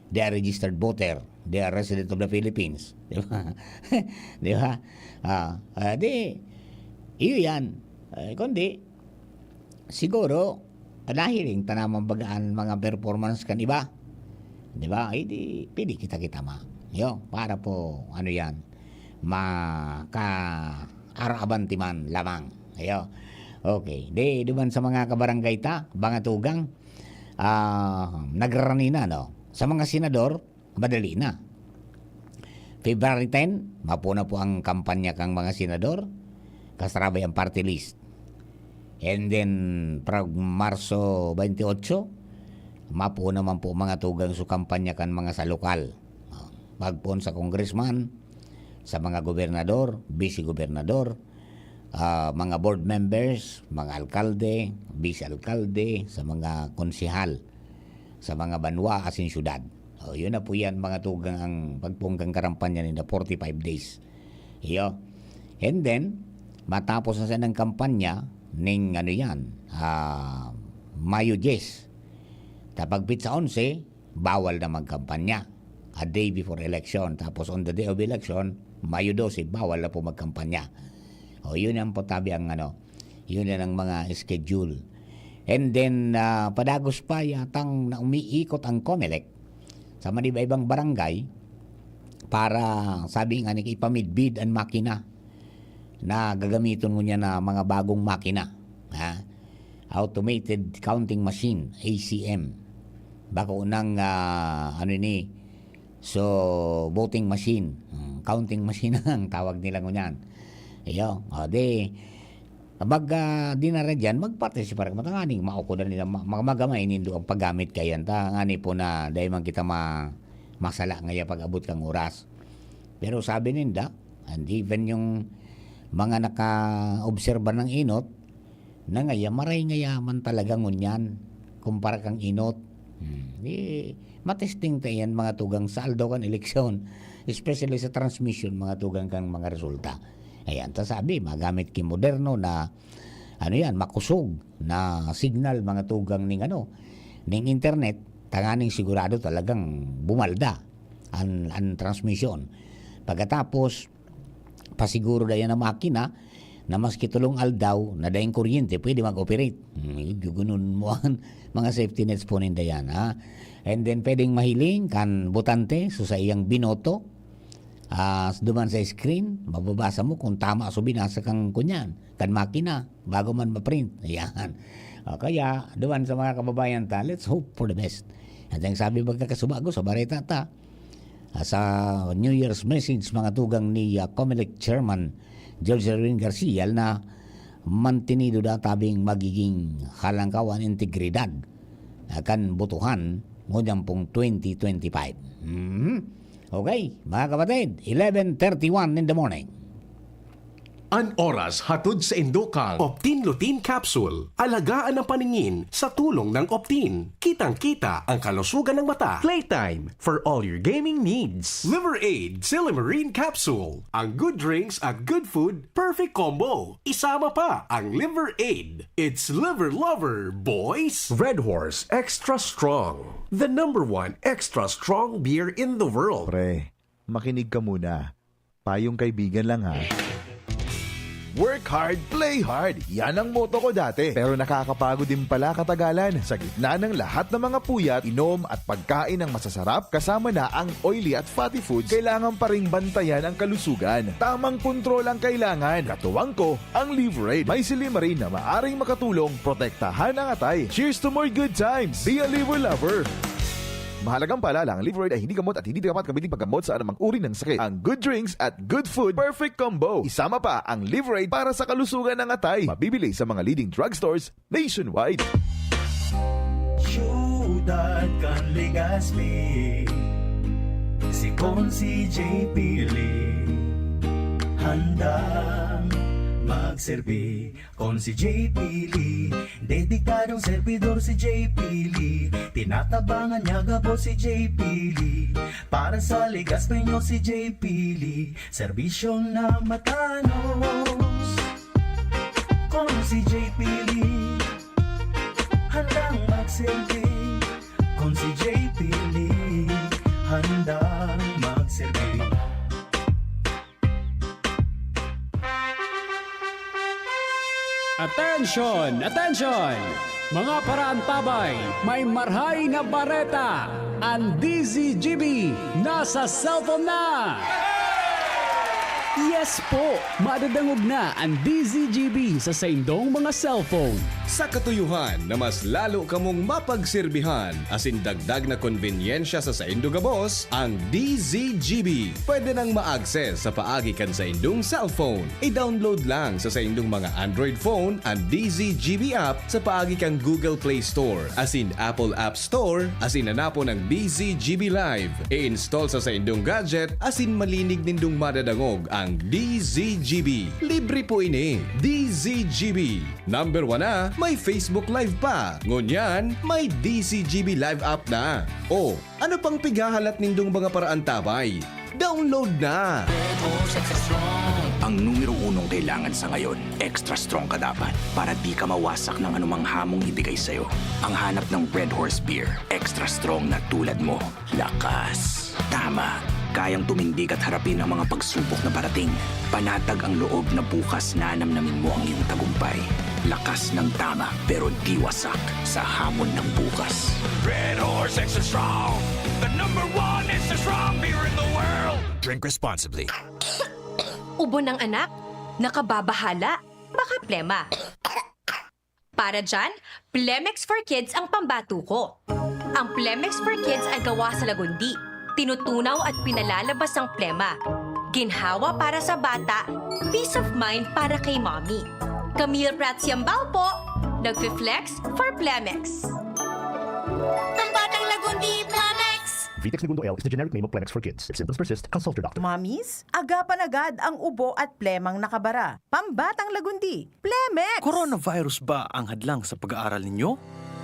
They are registered voter. They are resident of the Philippines. Di ba? Di ba? Ah, ah, di, iyo yan. Eh, kundi, siguro, nahiling ta naman baga an mga performance kan iba. Di ba? Ay, di, pili kita-kita ma. Yo, para po, ano yan, maka-arabanti man lamang. Ayo. Okay. Di, duman sa mga kabarangay ta, mga tugang, ah, nagrarani na, no? Sa mga senador, madali na. February ten, mapo na po ang kampanya kang mga senador, kasarabay ang party list. And then, prag Marso twenty-eight, mapo naman po mga tugang su kampanya kan mga sa lokal. Ah, magpoon sa congressman, sa mga gobernador, vice-gobernador, ah, mga board members, mga alkalde, vice-alkalde, sa mga konsehal, sa mga banwa asin syudad. O, yun na po yan, mga tugang, ang pagpunggang karampanya ninda, forty-five days. Iyo. And then, matapos na siya ng kampanya, ning ano yan, ah, Mayo diyes. Tapag pitsa onse, bawal na magkampanya. A day before election. Tapos on the day of election, Mayo dose, bawal na po magkampanya. O, yun ang po tabi ang ano, yun yan ang mga schedule. And then, ah, padagos pa yatang na umiikot ang Comelec sa maniba-ibang barangay para, sabi nga ni, ipamidbid ang makina na gagamiton ngunyan na mga bagong makina, ha? Automated counting machine, A C M. Bako nang, ah, ano ini, so, voting machine. Hmm, counting machine ang tawag nila ngunyan. Iyo, o, di, pag, ah, dinara diyan, magpartisipar kamo tanganing maokodan nila, ma-, ma-, magamay nindo ang paggamit kayan. Tangani po na dai man kita ma-, masala ngaya pag-abot kang oras. Pero sabi ninda, and even yung mga nakaobserba ng inot, na ngaya, maray ngaya man talaga ngunyan, kumpara kang inot. Hmm, di, matesting ta yan, mga tugang, sa aldaw kan eleksyon, especially sa transmission, mga tugang, kan mga resulta. Ayan, ta sabi, magamit ki moderno na, ano yan, makusog na signal, mga tugang, ning ano, ning internet, tanganing sigurado talagang bumalda ang, ang transmission. Pagkatapos, pasiguro dayan ang makina na maski tulong aldaw na daing kuryente, pwede mag-operate. Hmm, gugunon mo ang mga safety nets po ninda yan, ha? And then, pwedeng mahiling kan botante, so sa iyang binoto, ah, duman sa screen, mababasa mo kung tama so binasa kang kunyan, kan makina, bago man ma-print. Ayan. O kaya, duman sa mga kababayan ta, let's hope for the best. At ang sabi magkakasubago sa bareta ta, ah, sa New Year's message, mga tugang ni, ah, Comelec Chairman George Erwin Garcia na mantenido daw tabing magiging halangkaw an integridad, ah, kan botohan ngunyan pong twenty twenty-five. Mhm. Okay, mga kapatid, eleven thirty-one in the morning. An oras hatod sa indokang Optin Lutein Capsule. Alagaan ang paningin sa tulong ng Optin. Kitang-kita ang kalusugan ng mata. Playtime for all your gaming needs. Liver Aid Silimarine Capsule. Ang good drinks at good food, perfect combo. Isama pa ang Liver Aid. It's Liver Lover, boys! Red Horse Extra Strong. The number one extra strong beer in the world. Pre, makinig ka muna. Payong kaibigan lang, ha. Work hard, play hard. Yan ang motto ko dati. Pero nakakapagod din pala katagalan. Sa gitna ng lahat ng mga puyat, inom at pagkain ng masasarap, kasama na ang oily at fatty foods, kailangan pa ring bantayan ang kalusugan. Tamang kontrol ang kailangan. Katuwang ko, ang Livraid. May silymarin na maaring makatulong protektahan ang atay. Cheers to more good times! Be a Liver Lover! Mahalagang paalala, ang Livraid ay hindi gamot at hindi dapat gamitin paggamot sa anumang uri ng sakit. Ang good drinks at good food, perfect combo. Isama pa ang Livraid para sa kalusugan ng atay. Mabibili sa mga leading drugstores nationwide. Siyudad kan Legazpi, si Consi J P Lee, handang magserbi. Consi J P Lee, dedikadong servidor si J P Lee. Tinatabangan niya gabos si J P Lee. Para sa Legazpeño si J P Lee, serbisyong na matanos. Consi J P Lee, handang magserbi. Consi J P Lee, handang magserbi. Attention! Attention! Mga paraantabay, may marhay na bareta! An D Z G B nasa cellphone na! Yes po! Madadangog na an D Z G B sa saindong mga cellphone. Sa katuyuhan na mas lalo kamong mapagsirbihan asin dagdag na konbenyensya sa saindo gabos, ang D Z G B pwede nang ma-access sa paagi kan saindong cellphone. I-download lang sa saindong mga Android phone an D Z G B app sa paagi kan Google Play Store asin Apple App Store asin hanapon ang D Z G B Live. I-install sa saindong gadget asin malinig nindong madadangog ang D Z G B. Libre po ini. D Z G B. Number one na, may Facebook Live pa. Ngunyan, may D Z G B Live app na. O, ano pang pighahalat nindong mga paraantabay? Download na! Ang numero unong kailangan sa ngayon, extra strong ka dapat para di ka mawasak ng anumang hamong ibigay sa'yo. Ang hanap ng Red Horse Beer, extra strong na tulad mo. Lakas. Tama. Kayang tumindig at harapin ang mga pagsubok na parating. Panatag ang loob na bukas nanamnamin mo ang iyong tagumpay. Lakas ng tama pero di wasak sa hamon ng bukas. Red Horse Extra Strong, the number one extra strong beer in the world. Drink responsibly. Ubo ng anak? Nakababahala? Baka plema. Para dyan, Plemex for Kids ang pambatuko. Ang Plemex for Kids ay gawa sa lagundi, tinutunaw at pinalalabas ang plema. Ginhawa para sa bata, peace of mind para kay mommy. Camille Prats Yambao po, nagfi-flex for Plemex. Pambatang Lagundi, Plemex! Vitex Negundo L is the generic name of Plemex for Kids. If symptoms persist, consult your doctor. Mommies, agapan agad ang ubo at plemang nakabara. Pambatang Lagundi, Plemex! Coronavirus ba ang hadlang sa pag-aaral ninyo?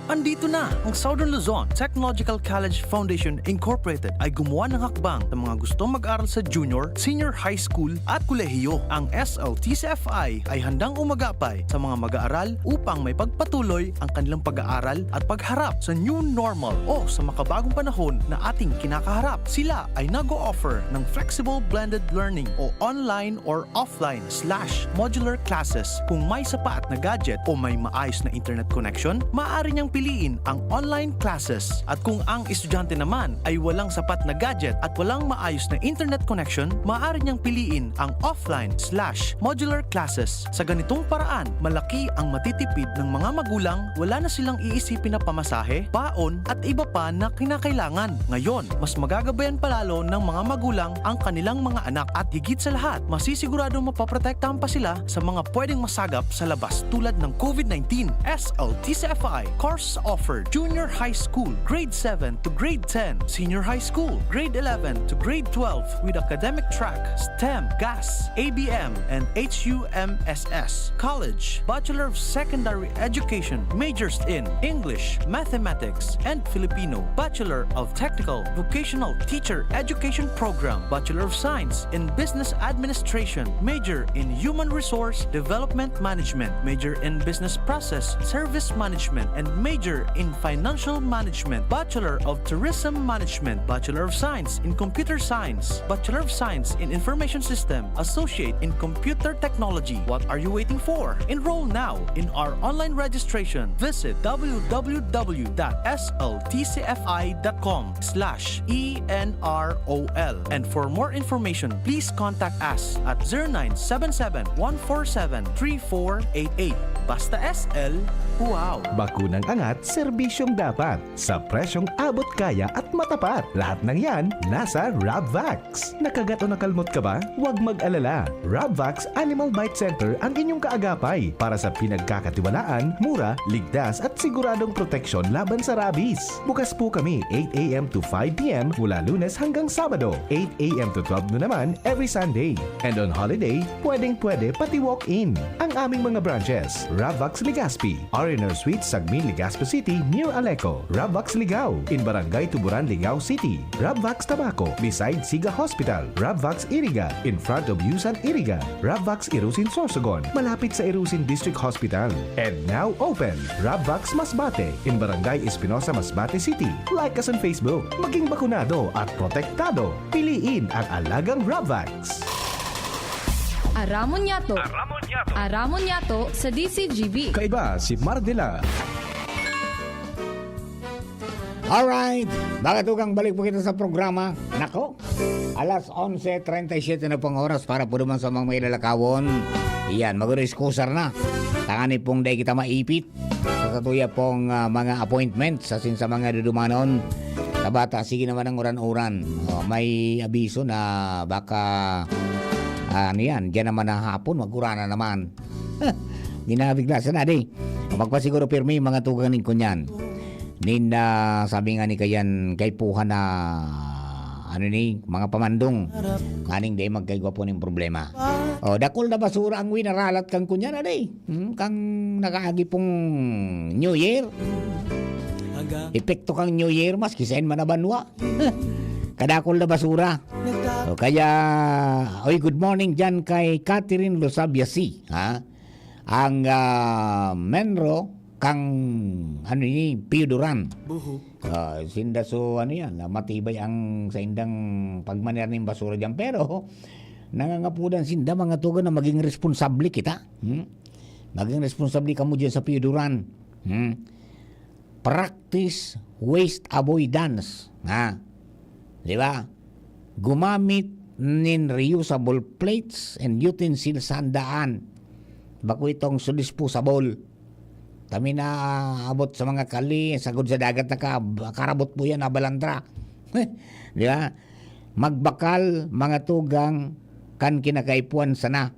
Andito na! Ang Southern Luzon Technological College Foundation Incorporated ay gumawa ng hakbang sa mga gustong mag-aral sa junior, senior high school at kolehiyo. Ang S L T C F I ay handang umagapay sa mga mag-aaral upang may pagpatuloy ang kanilang pag-aaral at pagharap sa new normal o sa makabagong panahon na ating kinakaharap. Sila ay nag-o-offer ng flexible blended learning o online or offline slash modular classes. Kung may sapat na gadget o may maayos na internet connection, maaari niyang piliin ang online classes. At kung ang estudyante naman ay walang sapat na gadget at walang maayos na internet connection, maaari niyang piliin ang offline slash modular classes. Sa ganitong paraan, malaki ang matitipid ng mga magulang, wala na silang iisipin na pamasahe, baon at iba pa na kinakailangan. Ngayon, mas magagabayan palalo ng mga magulang ang kanilang mga anak at higit sa lahat, masisiguradong mapoprotektahan pa sila sa mga pwedeng masagap sa labas tulad ng COVID nineteen. S L T C F I course offer: junior high school, grade seven to grade ten, senior high school, grade eleven to grade twelve with academic track STEM, GAS, A B M, and H U M S S. College, Bachelor of Secondary Education, majors in English, Mathematics, and Filipino, Bachelor of Technical Vocational Teacher Education Program, Bachelor of Science in Business Administration, major in Human Resource Development Management, major in Business Process Service Management, and Major in Financial Management, Bachelor of Tourism Management, Bachelor of Science in Computer Science, Bachelor of Science in Information System, Associate in Computer Technology. What are you waiting for? Enroll now in our online registration. Visit w w w dot s l t c f i dot com slash e n r o l. And for more information, please contact us at zero nine seven seven, one four seven, three four eight eight. Basta S L, wow! Bakunang angat, serbisyong dapat. Sa presyong abot kaya at matapat. Lahat ng yan, nasa Rabvax. Nakagat o nakalmot ka ba? Huwag mag-alala. Rabvax Animal Bite Center ang inyong kaagapay para sa pinagkakatiwalaan, mura, ligtas at siguradong proteksyon laban sa rabies. Bukas po kami eight a m to five p m mula Lunes hanggang Sabado, eight a m to twelve noon naman every Sunday. And on holiday, pwedeng-pwede pati walk-in. Ang aming mga branches, Rabvax Legazpi, R and R Suite, Sagmin, Legazpi City, near Aleco. Rabvax Ligao, in Barangay Tuburan, Ligao City. Rabvax Tabaco, beside Siga Hospital. Rabvax Iriga, in front of Yusan Iriga. Rabvax Irusin Sorsogon, malapit sa Irusin District Hospital. And now open, Rabvax Masbate, in Barangay Espinosa, Masbate City. Like us on Facebook. Maging bakunado at protektado. Piliin ang alagang Rabvax. Aramon Yato. Aramon Yato. Aramon Yato sa D C G B. Kaiba si Mar de la. Alright, mga tugang, balik po kita sa programa. Nako, alas onse treinta y siete na pong oras para po naman sa mga mailalakawon. Yan, mag-excusar na. Tangani pong dai kita maipit sa satuya pong, ah, mga appointments asin sa mga dudumanon. Tabata, sige naman ang uran-uran. Oh, may abiso na baka, ah, ano yan, diyan naman na hapon, mag-urana naman. Ginabig na, sana di. Magpasiguro pirmi, mga tugang ning kunyan. Nin, ah, sabi nga ni kayan, kaipuhan na, ano ni, mga pamandong. Kaning di magkaigwa po ning problema. Oh, dakul na basura ang winaralat kan kunyan, aday. Hmm, kang nakaagi pong New Year. Epekto kang New Year, maski saen man na banwa. Kadakul na basura. O kaya, oy, good morning dyan kay Catherine Losabia C, ha? Ang, ah, menro kang, ano ni, Pio Duran. Buho. Ah, sinda so, ano yan, ah, matibay ang saindang pagmanear ning basura dyan. Pero, nangangapudan sinda, mga tugang, na maging responsable kita. Hmm? Maging responsable kamo dyan sa Pio Duran. Hmm? Practice waste avoidance. Ha? Di ba? Gumamit nin reusable plates and utensils sa handaan. Bako itong so disposable. Kami na abot sa mga kali, sagod sa dagat na ka, karabot po yan, nabalandra. Di ba? Magbakal, mga tugang, kan kinakaipuhan sana.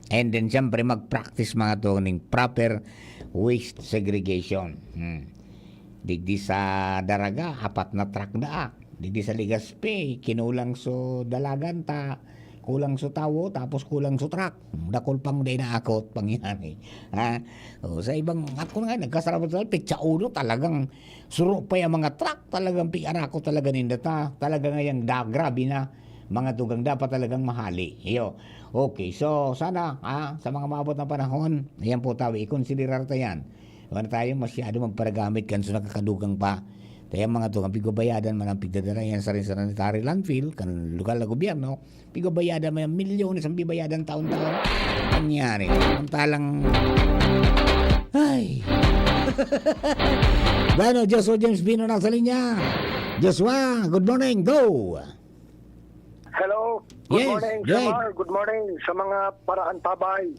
And then, siyempre, mag-practice, mga tugang, ning proper waste segregation. Hmm. Digdi sa Daraga, apat na truck daa. Digdi sa Legazpi, kinulang so dalagan ta, kulang so tawo, tapos kulang so truck. Dakul pang dai naakot, pangyari. Ha? O, sa ibang, ako nga, nagkasarap sa petsa uno, talagang suro pa yung mga truck, talagang piarako talaga ninda ta. Talaga nga yung da-, grabe na, mga tugang, dapat talagang mahali. Iyo. Okay, so sana, ah, sa mga maabot na panahon, ayan po tayo, ikonsiderar ta yan. Wala tayo masyado magparagamit kan so nakakadugang pa. Kaya mga tugang, pigbabayadan man ang pigdadala yan sa rin sanitary landfill, kan lokal na gobyerno, pigbabayadan man ang milyones ang bibayadan taon-taon. Nangyari. Samantalang, ay. Bueno, Joshua James Bino nasa linya. Joshua, good morning. Go! Hello. Good Yes, morning, good. Sir Mar. Good morning sa mga paraantabay.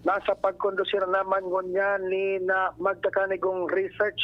Nasa pagkondusir naman ngunyan ni na magkakanigong research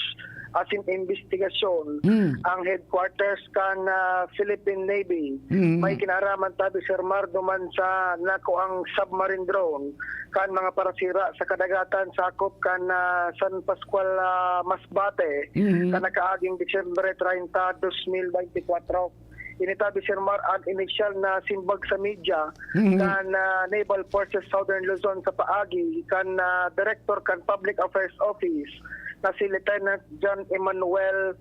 asin investigasyon Mm. ang headquarters kan, ah, Philippine Navy. Mm. May kinaaraman tabi, Sir Mar, duman sa nakuang submarine drone kan mga parasira sa kadagatan sakop kan, ah, San Pascual, ah, Masbate, Mm. sa nakaaging Disyembre treinta, dos mil beintikwatro. Initabi, Sir Mar, ang inisyal na simbag sa media Mhm. kan, ah, Naval Forces Southern Luzon sa paagi kan, ah, Director kan Public Affairs Office na si Lieutenant John Emmanuel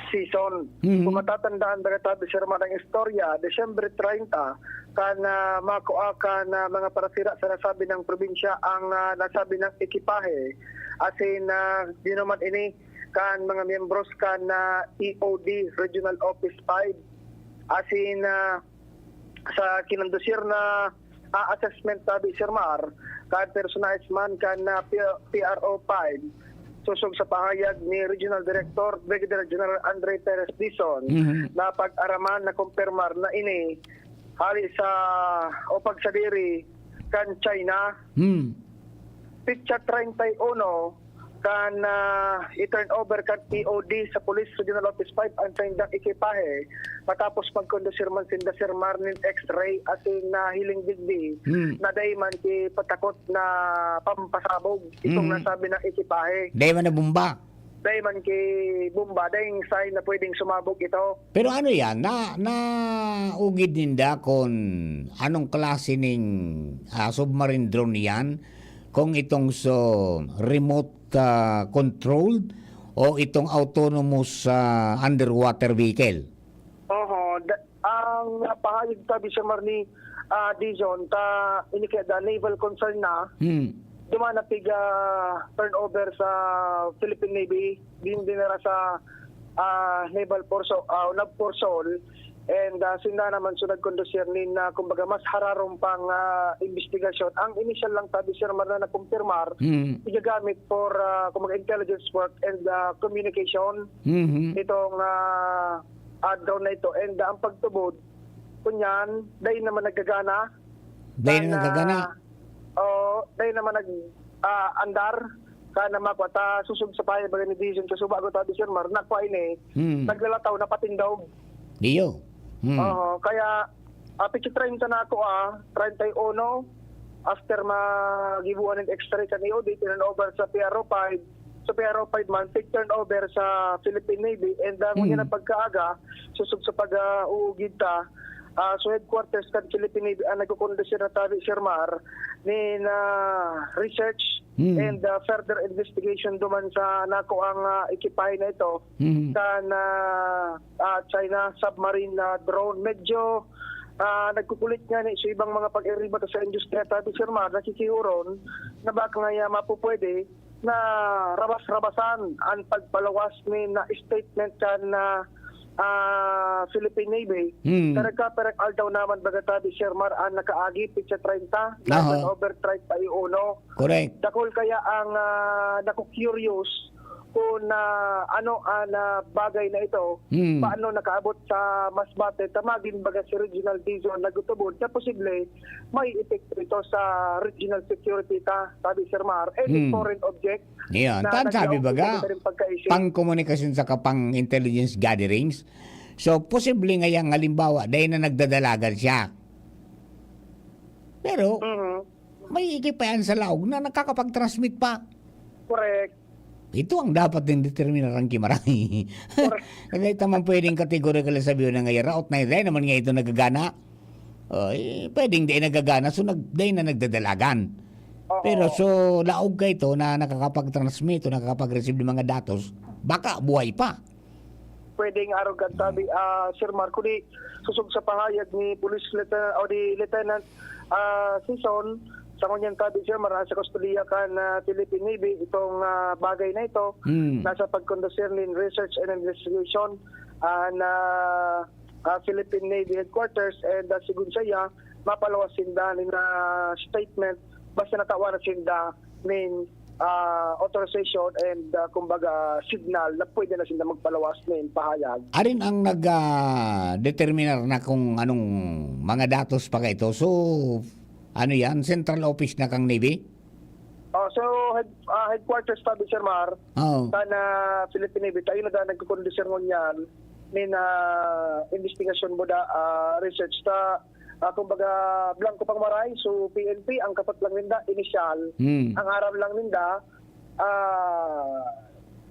Sison. Mhm. Kung matatandaan, tabi, Sir Mar, ang istorya, Disyembre treinta, kan, ah, makua kan, ah, mga parasira sa nasabi ng probinsya ang, ah, nasabi ng ekipahe. Asin, ah, di naman ini kan mga miyembros kan, ah, E O D Regional Office five. Asin, ah, sa kinondusir na, ah, assessment, sabi, Sir Mar, kan personahe man kan, ah, P-, P R O five, sosog sa pahayag ni Regional Director Brigadier General Andre Perez Dizon, Mhm. na pag-araman na kumpirmar na ini hali sa o pagsadiri kan China. Hmm. Petsa treinta y uno kan, ah, i-turn over kan E O D sa Police Regional Office five ang saindang ekipahe matapos magkondusir man sinda, Sir Mar, nin X-ray asin nahiling digdi Hmm. na dai man ki patakot na pampasabog itong Hmm. nasabi na ekipahe. Dai man na bomba. Dai man ki bomba, dai sign na pwedeng sumabog ito. Pero ano yan? Na, naugid ninda kung anong klase ning, ah, submarine drone yan? Kung itong so remote, ah, controlled o itong autonomous, ah, underwater vehicle? Oho, da-, ang pahayag, sabi, Sir Mar, ni, ah, Dizon, ta ini kaya da naval concern na, Hmm. duman na piga turnover sa Philippine Navy, din dinara sa, ah, Naval Force, ah, Nav Force Seoul, and, ah, sinda naman so nagkondusir nin, ah, kumbaga, mas hararom pang, ah, investigasyon. Ang initial lang, sabi, Sir Mar, na nakumpirmar, Hmm. igagamit for, ah, kumbaga, intelligence work and, ah, communication Mhm. itong, ah, ah, drone na ito. And, ah, ang pagtubod, kunyan, dai naman nagagana. Dai na Kan, nagagana? ah, oo, dai naman nag, ah, andar. Kan na makwa ta, sosog sa pahayag ni Dizon, kasubago ta, Sir Mar, nakwa ini, Hmm. naglalataw, napatindog. Iyo. Hmm. Oo, kaya, ah, petsa treinta na ako, ah, treinta y uno, after magibuan ng X-ray kan E O D, turn over sa P R O five, sa P R O five man, turn over sa Philippine Navy, and, ah, ngunyan Hmm. ang pagkaaga, sosog sa pag, ah, uugid ta, ah, so headquarters kan Philippine Navy ang nagkukondusir na tabi, Sir Mar, nin, ah, research Hmm. and, ah, further investigation duman sa nakuang, ah, ekipahe na ito Hmm. kan, ah, ah, China submarine na drone. Medyo, ah, nagkukulit nga ni sa ibang mga pag-iriba ta sa industriya, tabi, Sir Mar, nakikihuron na baka nga, ah, mapupwede na rabas-rabasan an pagpalawas nin, ah, statement kan, ah, ah, Philippine Navy. Hmm. Sa nagkaperang aldaw naman, baga tabi, Sir Mar, an nakaagi, petsa treinta, Aha. eleven over treinta y uno. Correct. Dakul kaya ang, ah, naku-curious kung, ah, ano an, ah, bagay na ito, Hmm. paano nakaabot sa Masbate, ta magin baga si Regional Dizon nagtutubod na posible may epekto ito sa regional security ta, sabi Sir Mar. Any Hmm. foreign object Yeah, na tan sabi naglaog baga, sa rin pagkaisip. Pang komunikasyon saka pang intelligence gatherings. So, posible nga yang halimbawa, dahil na nagdadalagan siya. Pero, Mhm. may iki pa yan sa laog na nakakapag-transmit pa. Correct. Ito ang dapat din determinar ang kimaray. Correct. Hindi naman pwedeng categorical na sabihin na nga, raot na yun, naman nga ito nagagana. Oh, eh, pwedeng di nagagana, so nag-, di na nagdadalagan. Oo. Pero so, laog ka ito na nakakapag-transmit o nakakapag-receive ng mga datos, baka buhay pa. Pwedeng arog kan tabi, ah, Sir Marco, di susog sa pahayag ni Police Lieutenant, o di Lieutenant, ah, Sison, sa ngunyan tabi, Sir Mar, nasa kustodiya kan, ah, Philippine Navy itong, ah, bagay na ito. Hmm. Nasa pagkondusir nin research and investigation, ah, na, ah, Philippine Navy Headquarters, and, ah, sigun saiya, mapalawas sinda nin, ah, statement basta natawan na sinda nin, ah, authorization and, ah, kumbaga, signal na pwede na sinda magpalawas nin pahayag. Arin ang nag, ah, determinar na kung anong mga datos pa kaito. So, ano yan? Central office na kang Navy? Oh, so, head-, ah, headquarters pa, Sir Mar, Oo. Sa na Philippine Navy, tayo na da nagkukondisyon ngunyan nin, ah, investigasyon mo da, ah, research ta, ah, kumbaga, blanco pang maray, so P N P, ang kapot lang ninda, inisyal. Hmm. Ang aram lang ninda, ah,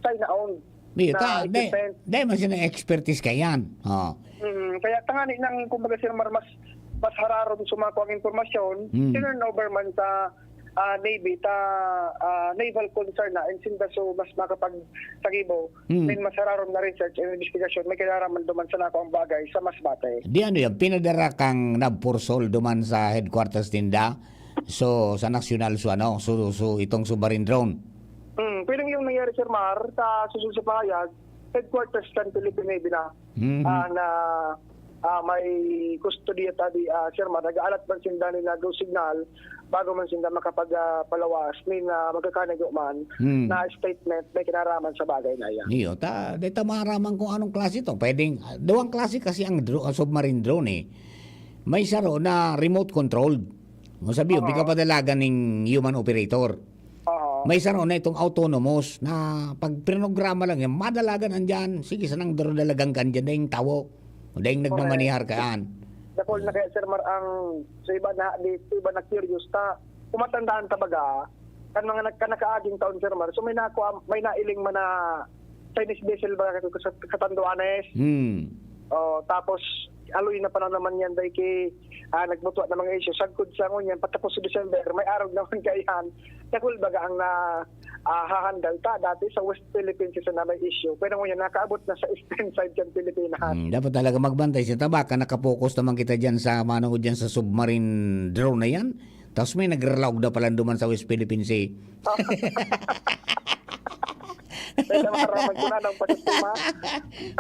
China-owned Di, na ta, di, equipment. Di man sila expertise kayan. Oh. Mm, kaya tangani nang, kumbaga, Sir Mar, mas, mas hararom sumako ang impormasyon, Hmm. turnover man sa, ah, Navy, ta, ah, naval concern na, and sinda so mas makapagsagibo, Hmm. may mas hararom na research and investigation, may kinaraman duman sa nako ang bagay sa Masbate. Di ano yan, pinadara kang Navforsol duman sa headquarters ninda? So, sa nasyonal, so ano, so, so itong submarine drone? Hmm, pero yung Sir Mar, sa susunod sa pahayag, headquarters kan Philippine Navy na, Mhm. ah, na, ah, may kustodiya ta di, ah, Sir Mar. Nag-aalat man sinda ni na go signal bago man sinda makapag, ah, palawas, nin, ah, magkakanigo man Hmm. na statement may kinaraman sa bagay na yan. Iyo, ta, di ta maaraman kung anong klase ito. Pwedeng, ah, duwang klase kasi ang dro-, ang submarine drone eh. May saro na remote controlled. Mo sabi, Oo. Di ka padalagan ning human operator. Oo. May saro na itong autonomous na pag pinrograma lang yan, madalagan andyan, sige, sanang daro dalagan ka andyan, dahil tawo, dahil Correct. nagmamanihar ka yan. Dakul na kaya, Sir Mar, ang sa iba na, di, sa iba na curious ta, kung matandaan ta baga, kan mga nag-, kan nakaaging taon, Sir Mar, so may nakuha, may nailing man na Chinese vessel ba sa Catanduanes? Hmm. Oh, tapos, aloy na pa naman yan, dahil ki, ah, nagbutwa na mga isyu. Sagkod sa ngunyan, patapos sa December, may arog naman kaiyan. Dakul baga ang na, ah, hahandal ta dati sa West Philippine Sea na may isyu. Pero ngunyan, nakaabot na sa eastern side kan Pilipinas. Hmm, dapat talaga magbantay sa tabaka. Nakapokus naman kita dyan sa, manungod dyan sa submarine drone na yan. Tapos may nagralaog na pala duman sa West Philippine Sea. Kaya maramag ko na ng pasistema.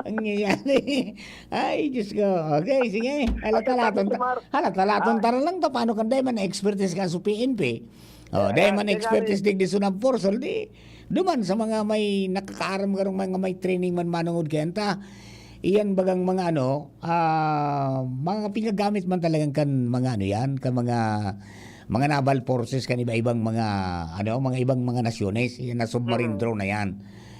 Ang nangyayari. Ay, Diyos ko. Okay, sige. Halatalaton ta-, Mar. halatalaton Ah. ta na lang to. Paano kan dahil man expertise ka sa P N P? Oh, Yeah, dahil man yeah, expertise yeah. digdi sa Navporsol, di duman sa mga may nakakaaram karong mga may training man manungod kaya ta. Iyan bagang mga ano, ah, mga pigagamit man talagang kan mga ano yan, kan mga, mga naval forces, kan iba-ibang mga, ano, mga ibang mga nasyones, yan na submarine Mm. drone na yan.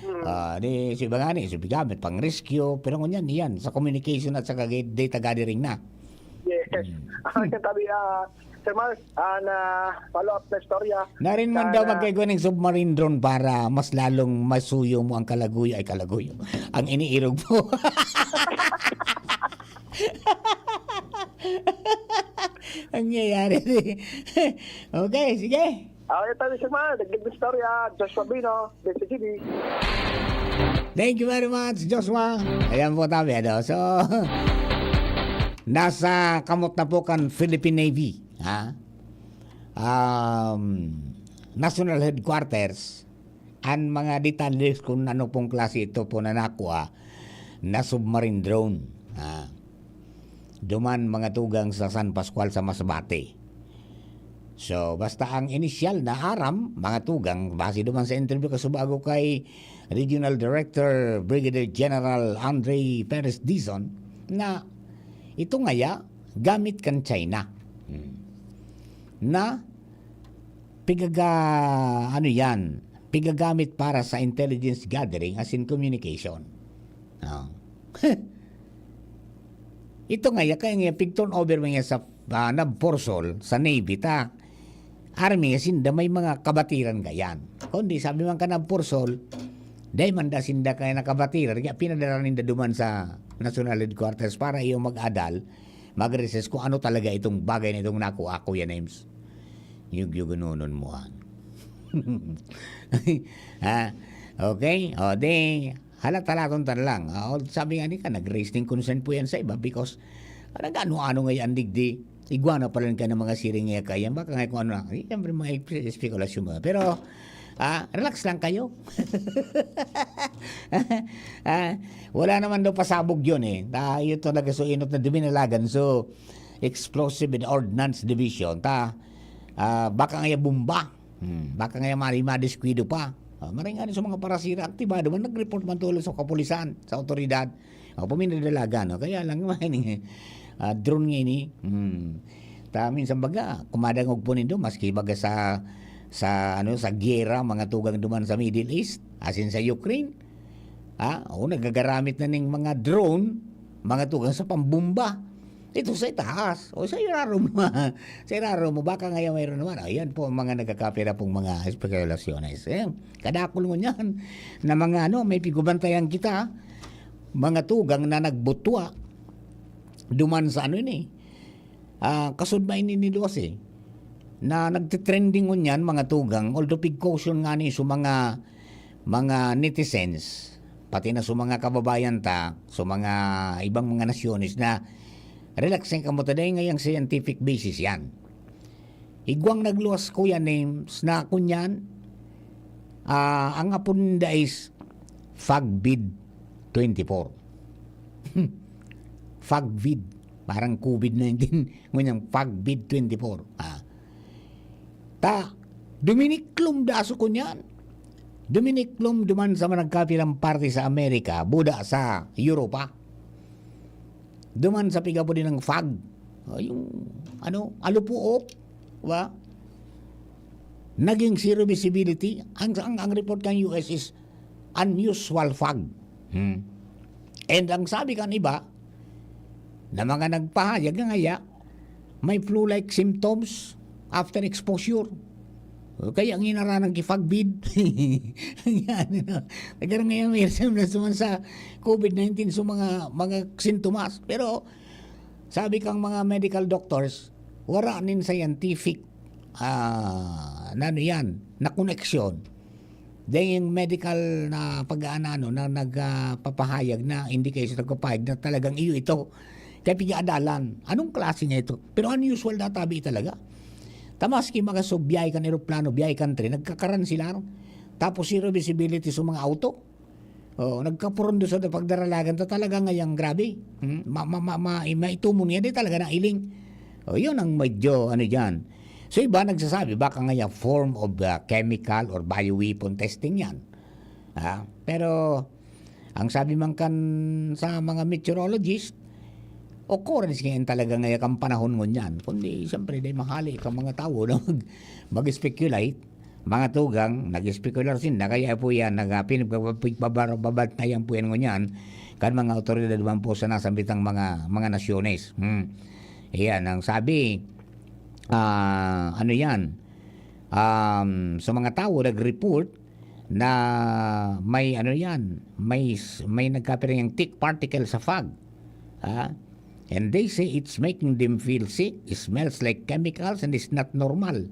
Mm. Ah, di, sa iba nga ni, sa gamit, pang rescue, pero ngunyan, yan, sa communication at sa kag-, data gathering na. Yes. Mm. Ang sabi, ah, Sir Mark, ah, na follow-up na istorya. Narin man Sana daw magkaigwa ng submarine drone para mas lalong masuyo mo ang kalaguyo, ay, kalaguyo, ang iniirog mo. Ang nangyayari, eh. Okay, sige. Ah, ito, Sir Mark, dagdag na istorya, Joshua Bino, D C G B. Thank you very much, Joshua. Ayan po, tabi, ano. So, nasa kamot na po kan Philippine Navy, ha? Um, National Headquarters, an mga detalye kung ano pong klase ito po na nakuha na submarine drone, ha? Duman, mga tugang, sa San Pascual sa Masbate. So, basta ang inisyal na aram, mga tugang, base duman sa interview kasubago kay Regional Director Brigadier General Andre Perez Dizon, na ito ngaya, gamit kan China. Hmm. Na pigaga-, ano yan, pigagamit para sa intelligence gathering as in communication. Ah. Ito ngaya, kaya nga, pig-turn over mo nga sa, ah, Navporsol, sa Navy, ta, army nga sinda may mga kabatiran gayan. Kundi sabi man ka Navporsol, dahil man da sinda kaya nakabatiran, kaya pinadala ninda duman sa National Headquarters para iyo mag-adal, mag-recess kung ano talaga itong bagay na itong nakuha, Kuya Nems. Yug-yugunonon mo, ah. Ah, okay? O, di, halat-halaton ta na lang. Ah, o, sabi nga ni ka, nag-raise din concern po yan sa iba because, ah, nag-ano-ano nga yan, digdi. Igwa na pala ka ng mga siring nga kaya. Baka nga kung ano lang. Eh, siyempre, mga espe-, espekulasyon mo. Pero, ah, relax lang kayo. Ah, wala naman daw pasabog yun eh. Ta, yun talaga so inot na duminalagan. So, Explosive and Ordnance Division. Ta, ah, baka nga bomba. Hmm, baka nga mari-, madiskuido pa. Ah, maray nga ni sa mga parasira, aktibado man, nag-report man tulos sa kapulisan, sa otoridad. O, paminadalagan, no? Kaya lang, ah, drone nga ini. Hmm. Ta, minsan baga, kumadangog po nindo, maski baga sa, sa, ano, sa giyera, mga tugang duman sa Middle East, asin sa Ukraine. Ha? O, nagagaramit na ning mga drone, mga tugang sa pambomba. Ito sa itaas. O, sa irarom mo. Sa irarom mo, baka ngayon mayroon naman. Ayan po ang mga nagkakapira pong mga espekulasyones. Eh, kadakol mo niyan na mga ano, may pigubantayan kita. Mga tugang na nagbutwa duman sa ano ini. Ah, kasud maini ni Luas eh. Na nagtitrending ngunyan, mga tugang, although pig-caution nga ni sa mga, mga netizens, pati na sa mga kababayan ta, sa mga ibang mga nasyones na relax lang kamo, ta dai ngayang scientific basis yan. Igwang nagluwas, Kuya Names, na kunyan, Ah, ang apod ninda is Fagbid twenty-four. Fagvid. Parang covid nineteen. Ngunyan, Fagbid twenty-four. Ah. Ta, duminiklom daso ko niyan. Duminiklom duman sa mga nagkapirang parte sa Amerika, buda sa Europa. Duman sa pigapo din ng fag. O, yung, ano, alupuok. Diba? Naging zero visibility. Ang, ang, ang report kan U S is unusual fog. Hmm. And ang sabi kan iba, na mga nagpahayag na ngaya, may flu-like symptoms after exposure. Kaya ang inaranan ki fagbid. Yan, ano. Nagkaroon ngayon may resemblance naman sa covid nineteen, so mga, mga sintomas. Pero sabi kang mga medical doctors, wala nin scientific, ah, na ano yan, na koneksyon. Dahil yung medical na pag-aanano na nagpapahayag na hindi kayo sa nagpapahayag na talagang iyo ito. Kaya pigadalan, anong klase niya ito? Pero unusual na tabi talaga. Tamaski mga so, biyahe kan eroplano, biyahe kan tren, nagkakaran sila, no? Tapos zero visibility sa mga auto. Oo, nagkapuron doon sa pagdaralagan ta talaga ngayang grabe. Hmm? Ma, ma, ma, ma, maitumon niya, di talaga nailing. O, yun ang medyo ano dyan. So, iba nagsasabi, baka nga yung form of uh, chemical or bioweapon testing yan. Ha? Pero, ang sabi man kan sa mga meteorologist, occurrence ngayon talaga ngayon ang panahon ngunyan. Kundi, siyempre, di mahali ka mga tao na mag, mag-speculate. Mga tugang, nag-spekular sinda, kaya po yan, nag-, ah, pinagbabantayan po yan ngunyan, kan mga otoridad naman po sa nasambitang mga, mga nasyones. Hmm. Ayan, ang sabi, ah, ano yan, um, sa mga tao nag-report na may, ano yan, may, may nagkapirang thick particle sa fog. Ah, And they say it's making them feel sick, it smells like chemicals, and it's not normal.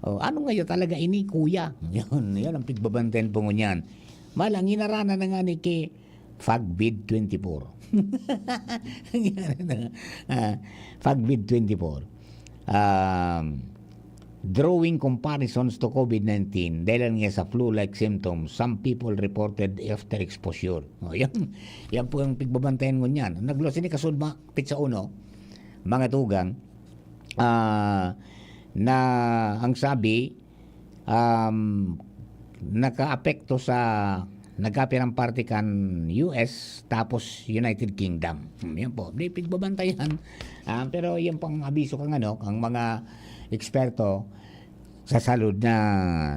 O, ano ngayon talaga ini, kuya? Yun, yun ang pigbabantayan po ngunyan. Malang inarana na nga ni ki Fagbid twenty-four. Yan, ano, ah, Fagbid twenty-four. Um, drawing comparisons to covid nineteen, dahil nga sa flu-like symptoms, some people reported after exposure. O, yan, yan po yung pigbabantayan ngunyan. Nagluwas ini kasud ma-, Petsa uno, mga tugang, ah, na ang sabi, um, nakaapekto sa nagkapirang parte kan U S tapos United Kingdom. Hmm, yan po. Di pigbabantayan. Ah, pero yan po ang abiso kang ano, ang mga eksperto sa salud na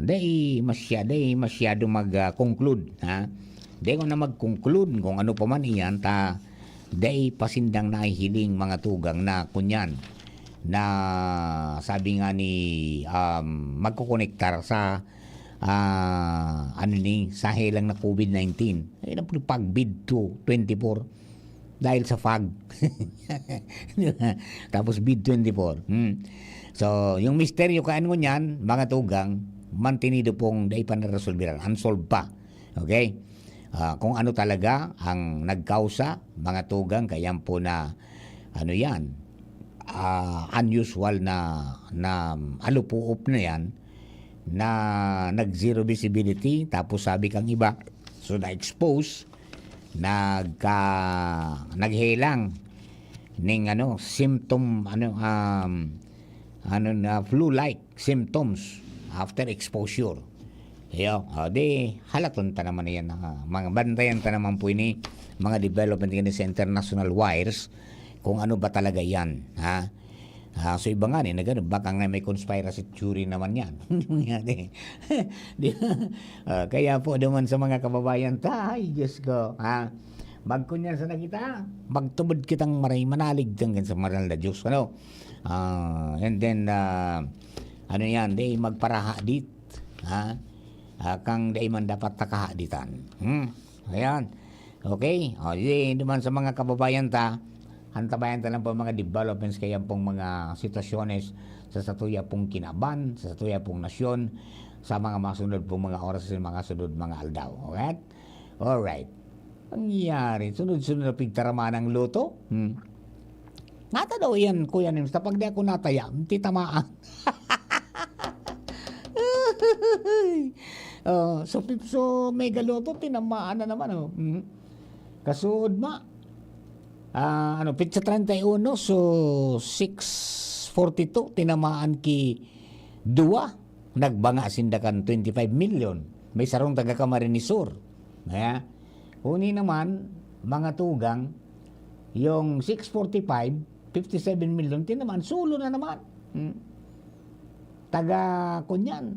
dai masya-, dai masyado mag, ah, conclude, ha? Dai ko na mag-conclude kung ano pa man iyan, ta dai pa sindang nahihiling mga tugang na kunyan na sabi nga ni, um, magkokonektar sa, ah, ano ni, sa helang na covid nineteen. Ay, na pag-bid to twenty-four dahil sa fog. Di ba? Tapos bid twenty-four. Hmm. So, yung misteryo kaan ngunyan, mga tugang, mantenido pong dai pa naresolbiran, unsolved pa. Okay? Ah, kung ano talaga ang nagkausa, mga tugang, kaya po na, ano yan, ah, unusual na, na alupuop na yan, na nag-zero visibility, tapos sabi kang iba, so na-expose, nagka, naghelang ning ano, symptom, ano, um, ano na, flu-like symptoms after exposure. Iyo, o, di, halaton ta naman yan, ha. Mga bantayan ta naman po ini, mga development ini sa international wires, kung ano ba talaga yan, ha? Ah, so iba nga ni, nagano, baka nga may conspiracy theory naman yan. Yung yan eh. Di ba? Ah, kaya po naman sa mga kababayan ta, ay, Diyos ko, ha? Magkunyan sa na kita, magtubod kitang maray, manalig hanggang sa maral na Diyos, ano? Ah, and then, ah, ano yan, di magparahadit, ha? Ah, kang di man dapat takahaditan. Hmm? Ayan. Okay? O, di naman sa mga kababayan ta, antabayan ta lang po ang mga developments kaya pong mga sitwasyones sa satuya pong kinaban, sa satuya pong nasyon, sa mga masunod pong mga oras, sa mga sunod mga aldaw. Okay? Alright. Nangyari, sunod-sunod na pigtaraman ang luto. Hmm. Nata daw yan, Kuya Nims, kapag di ako nataya, titamaan. Oh, so, Pip-, so, Mega Lotto, tinamaan na naman, oh. Mhm. Kasuod ma, ah, ano, petsa treinta y uno, so, six forty-two, tinamaan ki duwa, nagbanga sinda kan twenty-five million. May sarong taga Camarines Sur. Kaya, uni naman, mga tugang, yung six forty-five, fifty-seven million, tinamaan, solo na naman. Hmm. Taga, kunyan,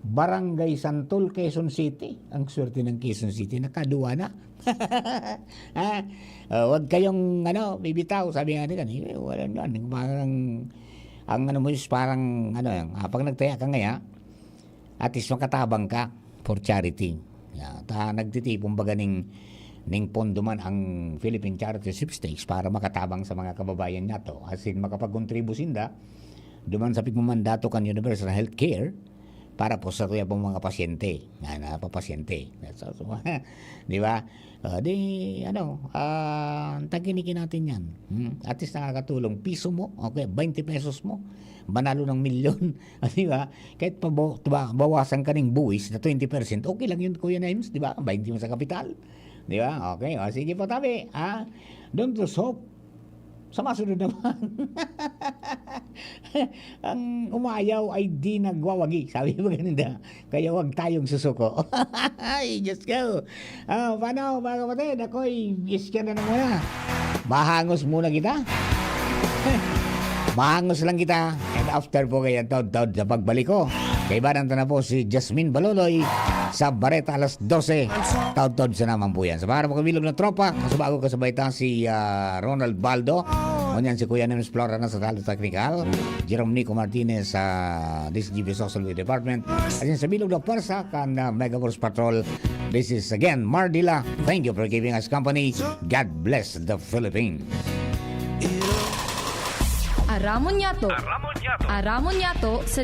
Barangay Santol, Quezon City. Ang swerte ng Quezon City, nakaduwa na. Ha? Oh, wag kayong, ano, bibitaw. Sabi nga nila, eh, wala na. Parang, ang ano mo is parang, ano, ah, pag nagtaya ka ngaya, at least makatabang ka for charity. Ya, ta, nagtitipon baga ning, ning pondo man ang Philippine Charity Sweepstakes para makatabang sa mga kababayan nato. As in, makapagkontribu sinda duman sa pigmamandato kan Universal Health Care para po sa tuya pong mga pasyente. Nga napapasyente. So, so, di ba? Ah, di, ano, ah, taginikin natin yan. Hmm? At least nakakatulong. Piso mo, okay, twenty pesos mo, manalo ng milyon. Ah, di ba? Kahit pa bo-, ba-, bawasan ka ng buwis na twenty percent, okay lang yun, Kuya Nimes, di ba? Bainti mo sa kapital. Di ba? Okay, o, sige po, tabi. Ah, don't lose hope. Sa masunod naman. Ang umayaw ay di nagwawagi. Sabi mo ganun na. Kaya wag tayong susuko. Ay, Diyos ko. Ah, paano, mga kapatid? Ako'y iskyan na na muna. Mahangos muna kita. Mahangos lang kita. And after po kaya, taod-taod sa pagbalik ko. Kaibanan ta na po si Jasmine Baloloy sa Bareta alas dose. Taod-taod sa naman po yan. Sa para po kabilog na tropa, sa bago kasabay ta si, ah, Ronald Baldo. Ngunyan si Kuya Nems Flora na sa Talo Technical. Jerome Nico Martinez sa D C G B Social Media Department. At yan sa bilog na pwersa kan, ah, Mega Force Patrol. This is again Mardila. Thank you for giving us company. God bless the Philippines. Aramon niyato. Aramon niyato. Aramon niyato sa